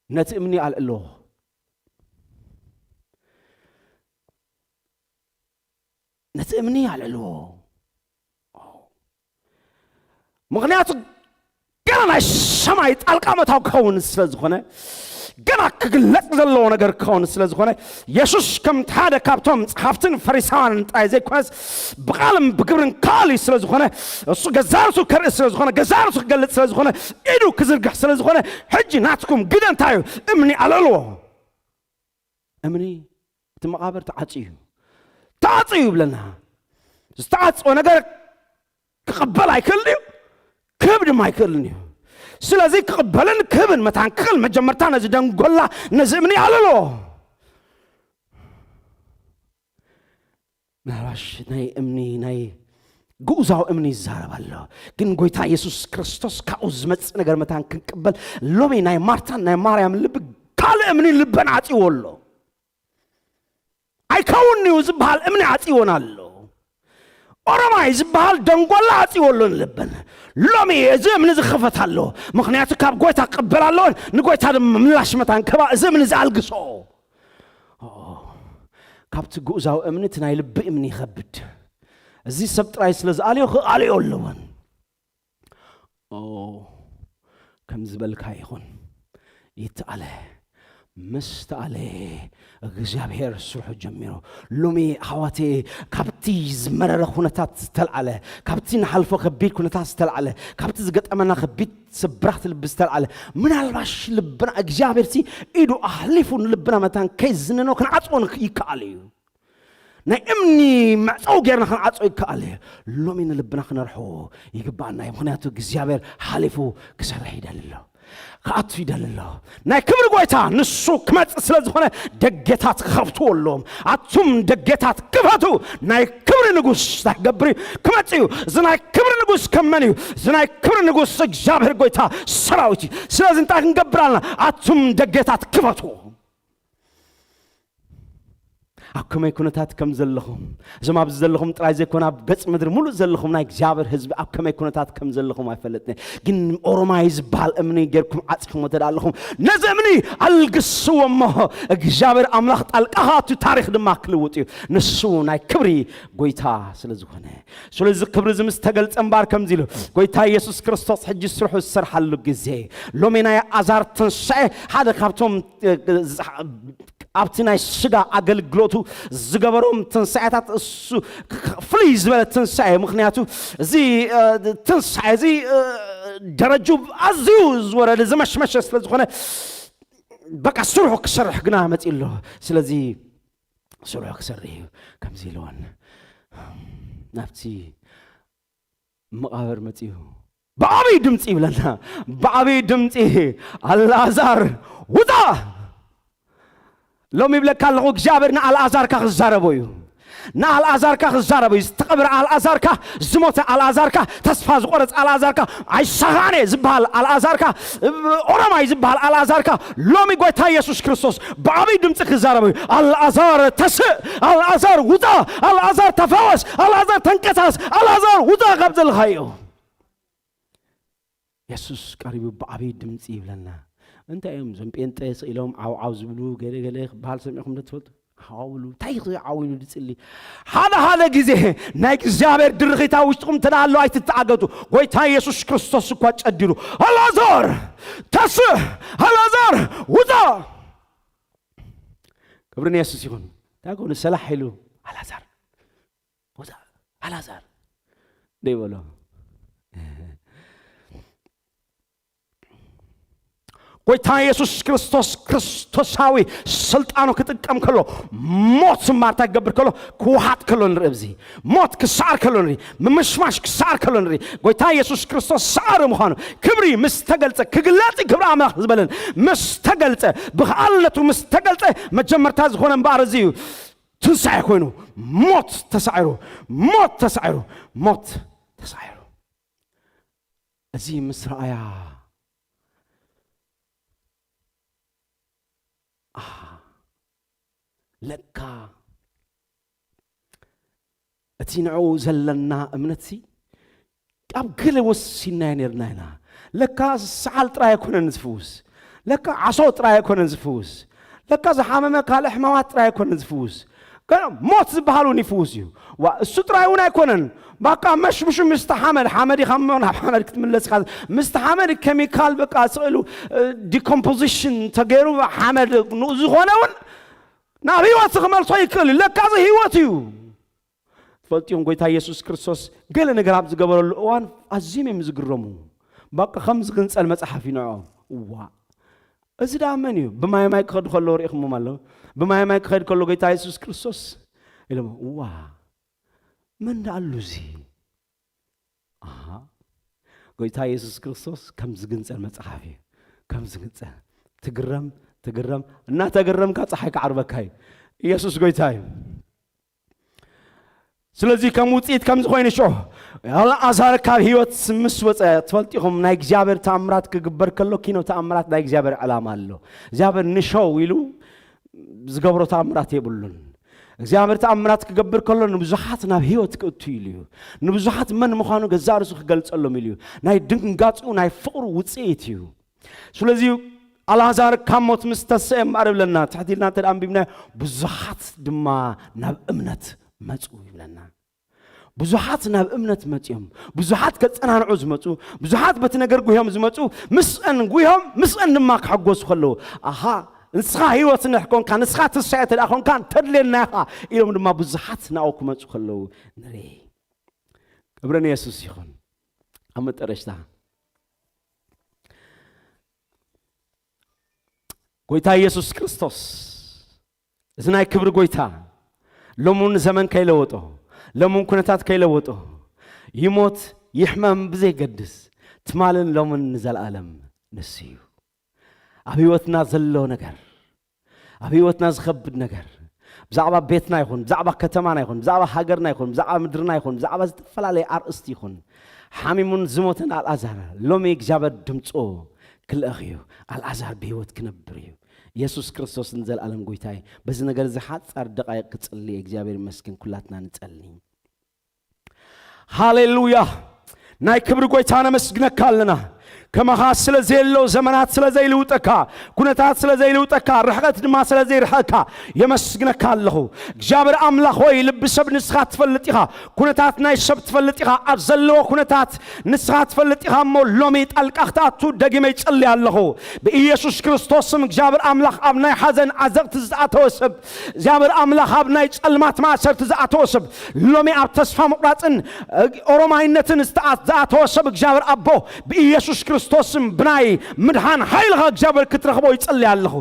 ነቲ እምኒ ኣልዕልዎ። ነቲ እምኒ ኣልዕልዎ። ምኽንያቱ ገና ናይ ሰማይ ጣልቃ መታው ክኸውን ስለ ዝኾነ፣ ገና ክግለጽ ዘለዎ ነገር ክኸውን ስለ ዝኾነ፣ የሱስ ከም ሓደ ካብቶም ጸሓፍትን ፈሪሳውያንን ጥራይ ዘይኮነስ፣ ብቓልን ብግብርን ካልእ ስለ ዝኾነ፣ እሱ ገዛ ርእሱ ከርኢ ስለ ዝኾነ፣ ገዛ ርእሱ ክገልጽ ስለ ዝኾነ፣ ኢዱ ክዝርግሕ ስለ ዝኾነ፣ ሕጂ ናትኩም ግደ እንታይ እዩ? እምኒ ኣልዕልዎ። እምኒ እቲ መቓብር ተዓጽዩ እዩ። ተዓጽዩ ይብለና። ዝተዓጽወ ነገር ክቕበል ኣይክእልን እዩ፣ ክህብ ድማ ኣይክእልን እዩ። ስለዚ ክቕበልን ክህብን መታን ክኽእል መጀመርታ ነዚ ደንጎላ፣ ነዚ እምኒ ኣልሎ። ምናልባሽ ናይ እምኒ፣ ናይ ግኡዛዊ እምኒ ይዛረብ ኣሎ። ግን ጎይታ የሱስ ክርስቶስ ካብኡ ዝመጽእ ነገር መታን ክንቅበል፣ ሎሚ ናይ ማርታን ናይ ማርያም ልቢ ካልእ እምኒ ልበን ዓጽዎ ኣሎ። ኣይከውንዩ ዝበሃል እምኒ ዓጽዎን ኣሎ። ኦሮማይ ዝበሃል ደንጎላ ዓጽዎ ኣሎ ንልበን። ሎሚ እዚ እምኒ ዝኸፈት ኣሎ። ምኽንያቱ ካብ ጎይታ ክቕበል ኣለዎን ንጎይታ ድማ ምላሽ መታን ክባ እዚ እምኒ ዝኣልግሶ። ኦ፣ ካብቲ ግኡዛዊ እምኒ እቲ ናይ ልቢ እምኒ ይኸብድ። እዚ ሰብ ጥራይ ስለ ዝኣልዮ ክኣልዮ ኣለዎን። ኦ፣ ከም ዝበልካ ይኹን። ይተኣለ። ምስ ተኣለ እግዚኣብሔር ስርሑ ጀሚሩ። ሎሚ ኣሕዋቴ፣ ካብቲ ዝመረረ ኩነታት ዝተልዓለ፣ ካብቲ ንሓልፎ ከቢድ ኩነታት ዝተልዓለ፣ ካብቲ ዝገጠመና ከቢድ ስብራት ልቢ ዝተልዓለ፣ ምናልባሽ ልብና እግዚኣብሔር ሲ ኢዱ ኣሕሊፉ ንልብና መታን ከይዝንኖ ክንዓጽዎ ንክ-፣ ይከኣል እዩ። ናይ እምኒ መዕጸዊ ጌርና ክንዓጾ ይከኣል እዩ። ሎሚ ንልብና ክነርሕዎ ይግባኣና እዩ። ምኽንያቱ እግዚኣብሔር ሓሊፉ ክሰርሕ ይደሊ ኣሎ። ክኣቱ ይደሊ ኣሎ። ናይ ክብሪ ጎይታ ንሱ ክመጽእ ስለ ዝኾነ ደጌታት ክኸፍትዎ ኣለዎም። ኣቱም ደጌታት ክፈቱ። ናይ ክብሪ ንጉስ እንታይ ክገብር እዩ? ክመጽእ እዩ። እዚ ናይ ክብሪ ንጉስ ከም መን እዩ? እዚ ናይ ክብሪ ንጉስ እግዚኣብሔር ጎይታ ሰራዊት እዩ። ስለዚ እንታይ ክንገብር ኣለና? ኣቱም ደጌታት ክፈቱ። ኣብ ከመይ ኩነታት ከም ዘለኹም፣ እዞም ኣብዚ ዘለኹም ጥራይ ዘይኮነ ኣብ ገጽ ምድሪ ሙሉእ ዘለኹም ናይ እግዚኣብሔር ህዝቢ ኣብ ከመይ ኩነታት ከም ዘለኹም ኣይፈልጥን። ግን ኦሮማይ ዝበሃል እምኒ ጌርኩም ዓጺኹሞ እንተ ደኣ ኣለኹም፣ ነዚ እምኒ ኣልግስዎ እሞ እግዚኣብሔር ኣምላኽ ጣልቃ ክኣቱ ታሪኽ ድማ ክልውጥ እዩ። ንሱ ናይ ክብሪ ጎይታ ስለ ዝኾነ። ስለዚ ክብሪ እዚ ምስ ተገልጸ እምበኣር ከምዚ ኢሉ፣ ጎይታ ኢየሱስ ክርስቶስ ሕጂ ስርሑ ዝሰርሓሉ ግዜ። ሎሚ ናይ ኣልኣዛር ትንሳኤ ሓደ ካብቶም፣ እ፣ ዝ-፣ ኣብቲ ናይ ስጋ ኣገልግሎቱ ዝገበሮም ትንሳኤታት እሱ ክ-፣ ክ-፣ ፍልይ ዝበለ ትንሳኤ። ምኽንያቱ እዚ፣ እ፣ ትንሳኤ እዚ፣ እ፣ ደረጁ ኣዝዩ ዝወረደ ዝመሽመሸ ስለ ዝኾነ በቃ ስርሑ ክሰርሕ ግና መጺኡ ኣሎ። ስለዚ ስርሑ ክሰርሕ እዩ። ከምዚ ኢልዎን ናብቲ መቓብር መጺኡ ብዓብዪ ድምፂ ይብለና። ብዓብዪ ድምፂ፣ "ኣልኣዛር ውፃ!" ሎሚ ይብለካ ኣለኹ፣ እግዚኣብሔር ንኣልኣዛርካ ክዛረቦ እዩ። ንኣልኣዛርካ ክዛረቦ እዩ። ዝተቐብረ ኣልኣዛርካ፣ ዝሞተ ኣልኣዛርካ፣ ተስፋ ዝቆረፅ ኣልኣዛርካ፣ ኣይሳኻዕን እየ ዝበሃል ኣልኣዛርካ፣ ኦሮማይ ዝበሃል ኣልኣዛርካ፣ ሎሚ ጎይታ ኢየሱስ ክርስቶስ ብዓብዪ ድምፂ ክዛረብ እዩ። "ኣልኣዛር ተስእ፣ ኣልኣዛር ውፃ፣ ኣልኣዛር ተፈወስ፣ ኣልኣዛር ተንቀሳስ፣ ኣልኣዛር ውፃ ካብ ዘለኻዮ።" የሱስ ቀሪቡ ብዓብዪ ድምፂ ይብለና። እንታይ እዮም እዞም ጴንጤ ስኢሎም ዓው ዓው ዝብሉ? ገለ ገለ ክበሃል ሰሚዕኩም ዶ ትፈልጡ? ዓው ኢሉ፣ እንታይ እዩ ዓው ኢሉ ዝጽሊ? ሓደ ሓደ ግዜ ናይ እግዚኣብሔር ድርኺት ኣብ ውሽጥኹም እንተ ደኣ ኣሎ ኣይትተኣገቱ። ጎይታ የሱስ ክርስቶስ እኳ ጨዲሩ፣ "ኣልኣዛር ተስእ፣ ኣልኣዛር ውጻ!" ክብሪ ንየሱስ ይኹን። እንታይ ኮኑ ሰላሕ ኢሉ፣ "ኣልኣዛር ውጻ፣ ኣልኣዛር" ደይ በሎ። ጎይታ የሱስ ክርስቶስ ክርስቶሳዊ ስልጣኑ ክጥቀም ከሎ፣ ሞት እምበኣር እንታይ ክገብር ከሎ? ክወሓጥ ከሎ ንርኢ። ኣብዚ ሞት ክሰዓር ከሎ ንርኢ። ምምሽማሽ ክሰዓር ከሎ ንርኢ። ጎይታ የሱስ ክርስቶስ ሰዓሪ ምዃኑ ክብሪ ምስ ተገልጸ፣ ክግለጽ ክብሪ ኣምላኽ ዝበለን ምስ ተገልጸ፣ ብኽኣልነቱ ምስ ተገልጸ፣ መጀመርታ ዝኾነ እምበኣር እዚ እዩ። ትንሳኤ ኮይኑ ሞት ተሳዒሩ፣ ሞት ተሳዒሩ፣ ሞት ተሳዒሩ። እዚ ምስ ረኣያ፣ ኣሃ፣ ለካ እቲ ንዕኡ ዘለና እምነትሲ ኣብ ገለ ወሲንናዮ ነርና ኢና። ለካ ሰዓል ጥራይ ኣይኮነን ዝፍውስ። ለካ ዓሶ ጥራይ ኣይኮነን ዝፍውስ። ለካ ዝሓመመ ካልእ ሕማማት ጥራይ ኣይኮነን ዝፍውስ። ገና ሞት ዝበሃል እውን ይፍውስ እዩ። ዋ፣ እሱ ጥራይ እውን ኣይኮነን። ባቃ መሽምሹ ምስቲ ሓመድ፣ ሓመድ ኢኻ እሞ ናብ ሓመድ ክትምለስ ኢኻ። ምስቲ ሓመድ ኬሚካል በቃ ስእሉ፣ እ፣ ዲኮምፖዚሽን ተገይሩ ሓመድ ንኡ ዝኾነ እውን ናብ ህይወት ክመልሶ ይክእል እዩ። ለካ እዚ ህይወት እዩ። ትፈልጥዮም፣ ጎይታ ኢየሱስ ክርስቶስ ገለ ነገር ኣብ ዝገበረሉ እዋን ኣዝዮም እዮም ዝግረሙ። ባቃ ከምዚ ክንጸል መጽሓፍ እዩ ንዕኦም። እዋ፣ እዚ ደኣ መን እዩ? ብማይ ማይ ክኸድ ከሎ ርኢኹምዎም ኣሎ? ብማይ ማይ ክኸድ ከሎ ጎይታ ኢየሱስ ክርስቶስ ኢሎም፣ "እዋ፣ መን ደኣ ኣሉ እዚ?" ኣሃ፣ ጎይታ ኢየሱስ ክርስቶስ ከም ዝግንጸል መጽሓፍ እዩ። ከም ዝግንጸል ትግረም ትግረም እናተገረምካ ፀሓይ ክዓርበካ እዩ። ኢየሱስ ጎይታ እዩ። ስለዚ ከም ውፅኢት ከም ዝኾይኑ ሽዑ ኣልዓዛር ካብ ህይወት ምስ ወፀ ትፈልጢኹም። ናይ እግዚኣብሔር ተኣምራት ክግበር ከሎ ኪኖ ተኣምራት ናይ እግዚኣብሔር ዕላማ ኣሎ። እግዚኣብሔር ንሸው ኢሉ ዝገብሮ ተኣምራት የብሉን። እግዚኣብሔር ተኣምራት ክገብር ከሎ ንብዙሓት ናብ ህይወት ክእቱ ኢሉ እዩ። ንብዙሓት መን ምዃኑ ገዛእ ርእሱ ክገልጸሎም ኢሉ እዩ። ናይ ድንጋጽኡ ናይ ፍቕሩ ውፅኢት እዩ። ስለዚ ኣልዓዛር ካብ ሞት ምስ ተሰኤ እምበኣር ይብለና ትሕት ኢልና እንተ ኣንቢብና ብዙሓት ድማ ናብ እምነት መፁ ይብለና። ብዙሓት ናብ እምነት መፅኦም ብዙሓት ከፀናንዑ ዝመፁ ብዙሓት በቲ ነገር ጉህዮም ዝመፁ ምስአን ጉህዮም ምስአን ድማ ክሕጎሱ ከለዉ ኣሃ ንስኻ ህይወት ንሕ ኮንካ ንስኻ ትንሳኤ ተደኣ ኮንካ ተድልየና ኢኻ ኢሎም ድማ ብዙሓት ናብኡ ክመፁ ከለዉ ንርኢ። ክብሪ ንየሱስ ይኹን። ኣብ መጠረሽታ ጎይታ ኢየሱስ ክርስቶስ እዚ ናይ ክብሪ ጎይታ ሎሙን ዘመን ከይለወጦ ሎሙን ኩነታት ከይለወጦ ይሞት ይሕመም ብዘይገድስ ትማልን ሎምን ንዘለኣለም ንሱ እዩ። ኣብ ህይወትና ዘሎ ነገር ኣብ ህይወትና ዝኸብድ ነገር ብዛዕባ ቤትና ይኹን ብዛዕባ ከተማና ይኹን ብዛዕባ ሃገርና ይኹን ብዛዕባ ምድርና ይኹን ብዛዕባ ዝተፈላለየ ኣርእስቲ ይኹን ሓሚሙን ዝሞተን ኣልኣዛር ሎሚ እግዚኣብሔር ድምፆ ክልእኽ እዩ። ኣልኣዛር ብህይወት ክነብር እዩ። ኢየሱስ ክርስቶስ ንዘለኣለም ጎይታይ በዚ ነገር እዚ ሓፃር ደቃይቅ ክፅሊ እግዚኣብሔር ይመስገን። ኩላትና ንፀሊ። ሃሌሉያ። ናይ ክብሪ ጎይታ ነመስግነካ ኣለና። ከማኻ ስለ ዘየሎ ዘመናት ስለ ዘይልውጠካ ኩነታት ስለ ዘይልውጠካ ርሕቀት ድማ ስለ ዘይርሕቀካ የመስግነካ ኣለኹ። እግዚኣብሔር ኣምላኽ ሆይ ልቢ ሰብ ንስኻ ትፈልጥ ኢኻ። ኩነታት ናይ ሰብ ትፈልጥ ኢኻ። ኣብ ዘለዎ ኩነታት ንስኻ ትፈልጥ ኢኻ እሞ ሎሚ ጣልቃ ክትኣቱ ደጊመ ይጸሊ ኣለኹ። ብኢየሱስ ክርስቶስ ስም እግዚኣብሔር ኣምላኽ ኣብ ናይ ሓዘን ዓዘቕቲ ዝኣተወ ሰብ እግዚኣብሔር ኣምላኽ ኣብ ናይ ጸልማት ማእሰርቲ ዝኣተወ ሰብ ሎሚ ኣብ ተስፋ ምቑራጽን ኦሮማይነትን ዝተኣ- ዝኣተወ ሰብ እግዚኣብሔር ኣቦ ብኢየሱስ ክርስቶስ ስም ብናይ ምድሓን ሓይልኻ እግዚኣብሔር ክትረኽቦ ይጸሊ ኣለኹ።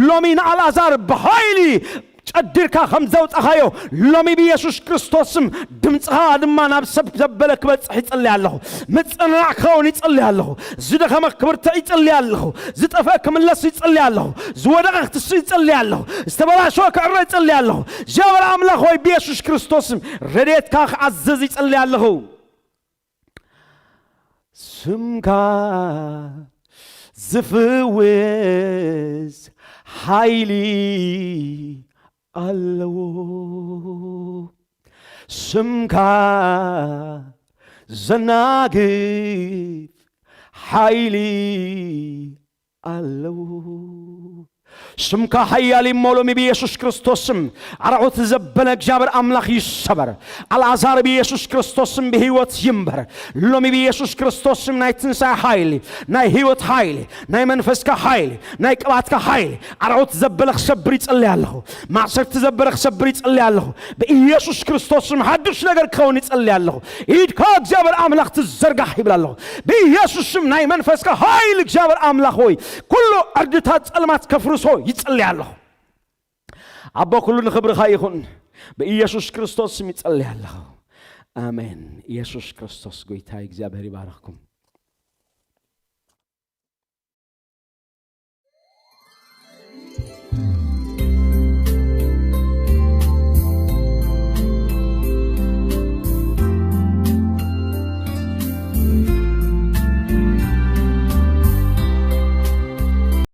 ሎሚ ንኣልኣዛር ብሓይሊ ጨዲርካ ከም ዘውጻኻዮ ሎሚ ብኢየሱስ ክርስቶስ ስም ድምፅኻ ድማ ናብ ሰብ ዘበለ ክበጽሕ ይጸሊ ኣለኹ። ምጽንናዕ ክኸውን ይጸሊ ኣለኹ። ዝደኸመ ክብርትዕ ይጸሊ ኣለኹ። ዝጠፍአ ክምለስ ይጸሊ ኣለኹ። ዝወደቐ ክትስእ ይጸሊ ኣለኹ። ዝተበላሸወ ክዕረ ይጸሊ ኣለኹ። እግዚኣብሔር ኣምላኽ ሆይ ብኢየሱስ ክርስቶስ ስም ረድኤትካ ክዓዝዝ ይጸሊ ኣለኹ። ስምካ ዝፍውስ ሓይሊ ኣለዎ። ስምካ ዘናግፍ ሓይሊ ኣለዎ። ስምካ ሓያል እሞ ሎሚ ብኢየሱስ ክርስቶስ ስም ኣርዑት ዘበለ እግዚኣብሔር ኣምላኽ ይሰበር። ኣልኣዛር ብኢየሱስ ክርስቶስ ስም ብህይወት ይንበር። ሎሚ ብኢየሱስ ክርስቶስ ስም ናይ ትንሳኤ ሓይሊ ናይ ህይወት ሓይሊ ናይ መንፈስካ ሓይሊ ናይ ቅባትካ ሓይሊ ኣርዑት ዘበለ ክሰብር ይጸልይ ኣለኹ። ማእሰርቲ ዘበረ ክሰብር ይጸልይ ኣለኹ። ብኢየሱስ ክርስቶስ ስም ሓድሽ ነገር ክኸውን ይጸልይ ኣለኹ። ኢድካ እግዚኣብሔር ኣምላኽ ትዘርጋሕ ይብል ኣለኹ። ብኢየሱስ ስም ናይ መንፈስካ ሓይሊ እግዚኣብሔር ኣምላኽ ሆይ ኩሉ ዕርድታት ጸልማት ከፍርሶ ይጸልይ ኣለኹ። ኣቦ ኩሉ ንኽብርኻ ይኹን። ብኢየሱስ ክርስቶስ ስም ይጸልይ ኣለኹ። ኣሜን። ኢየሱስ ክርስቶስ ጎይታ እግዚኣብሔር ይባርኽኩም።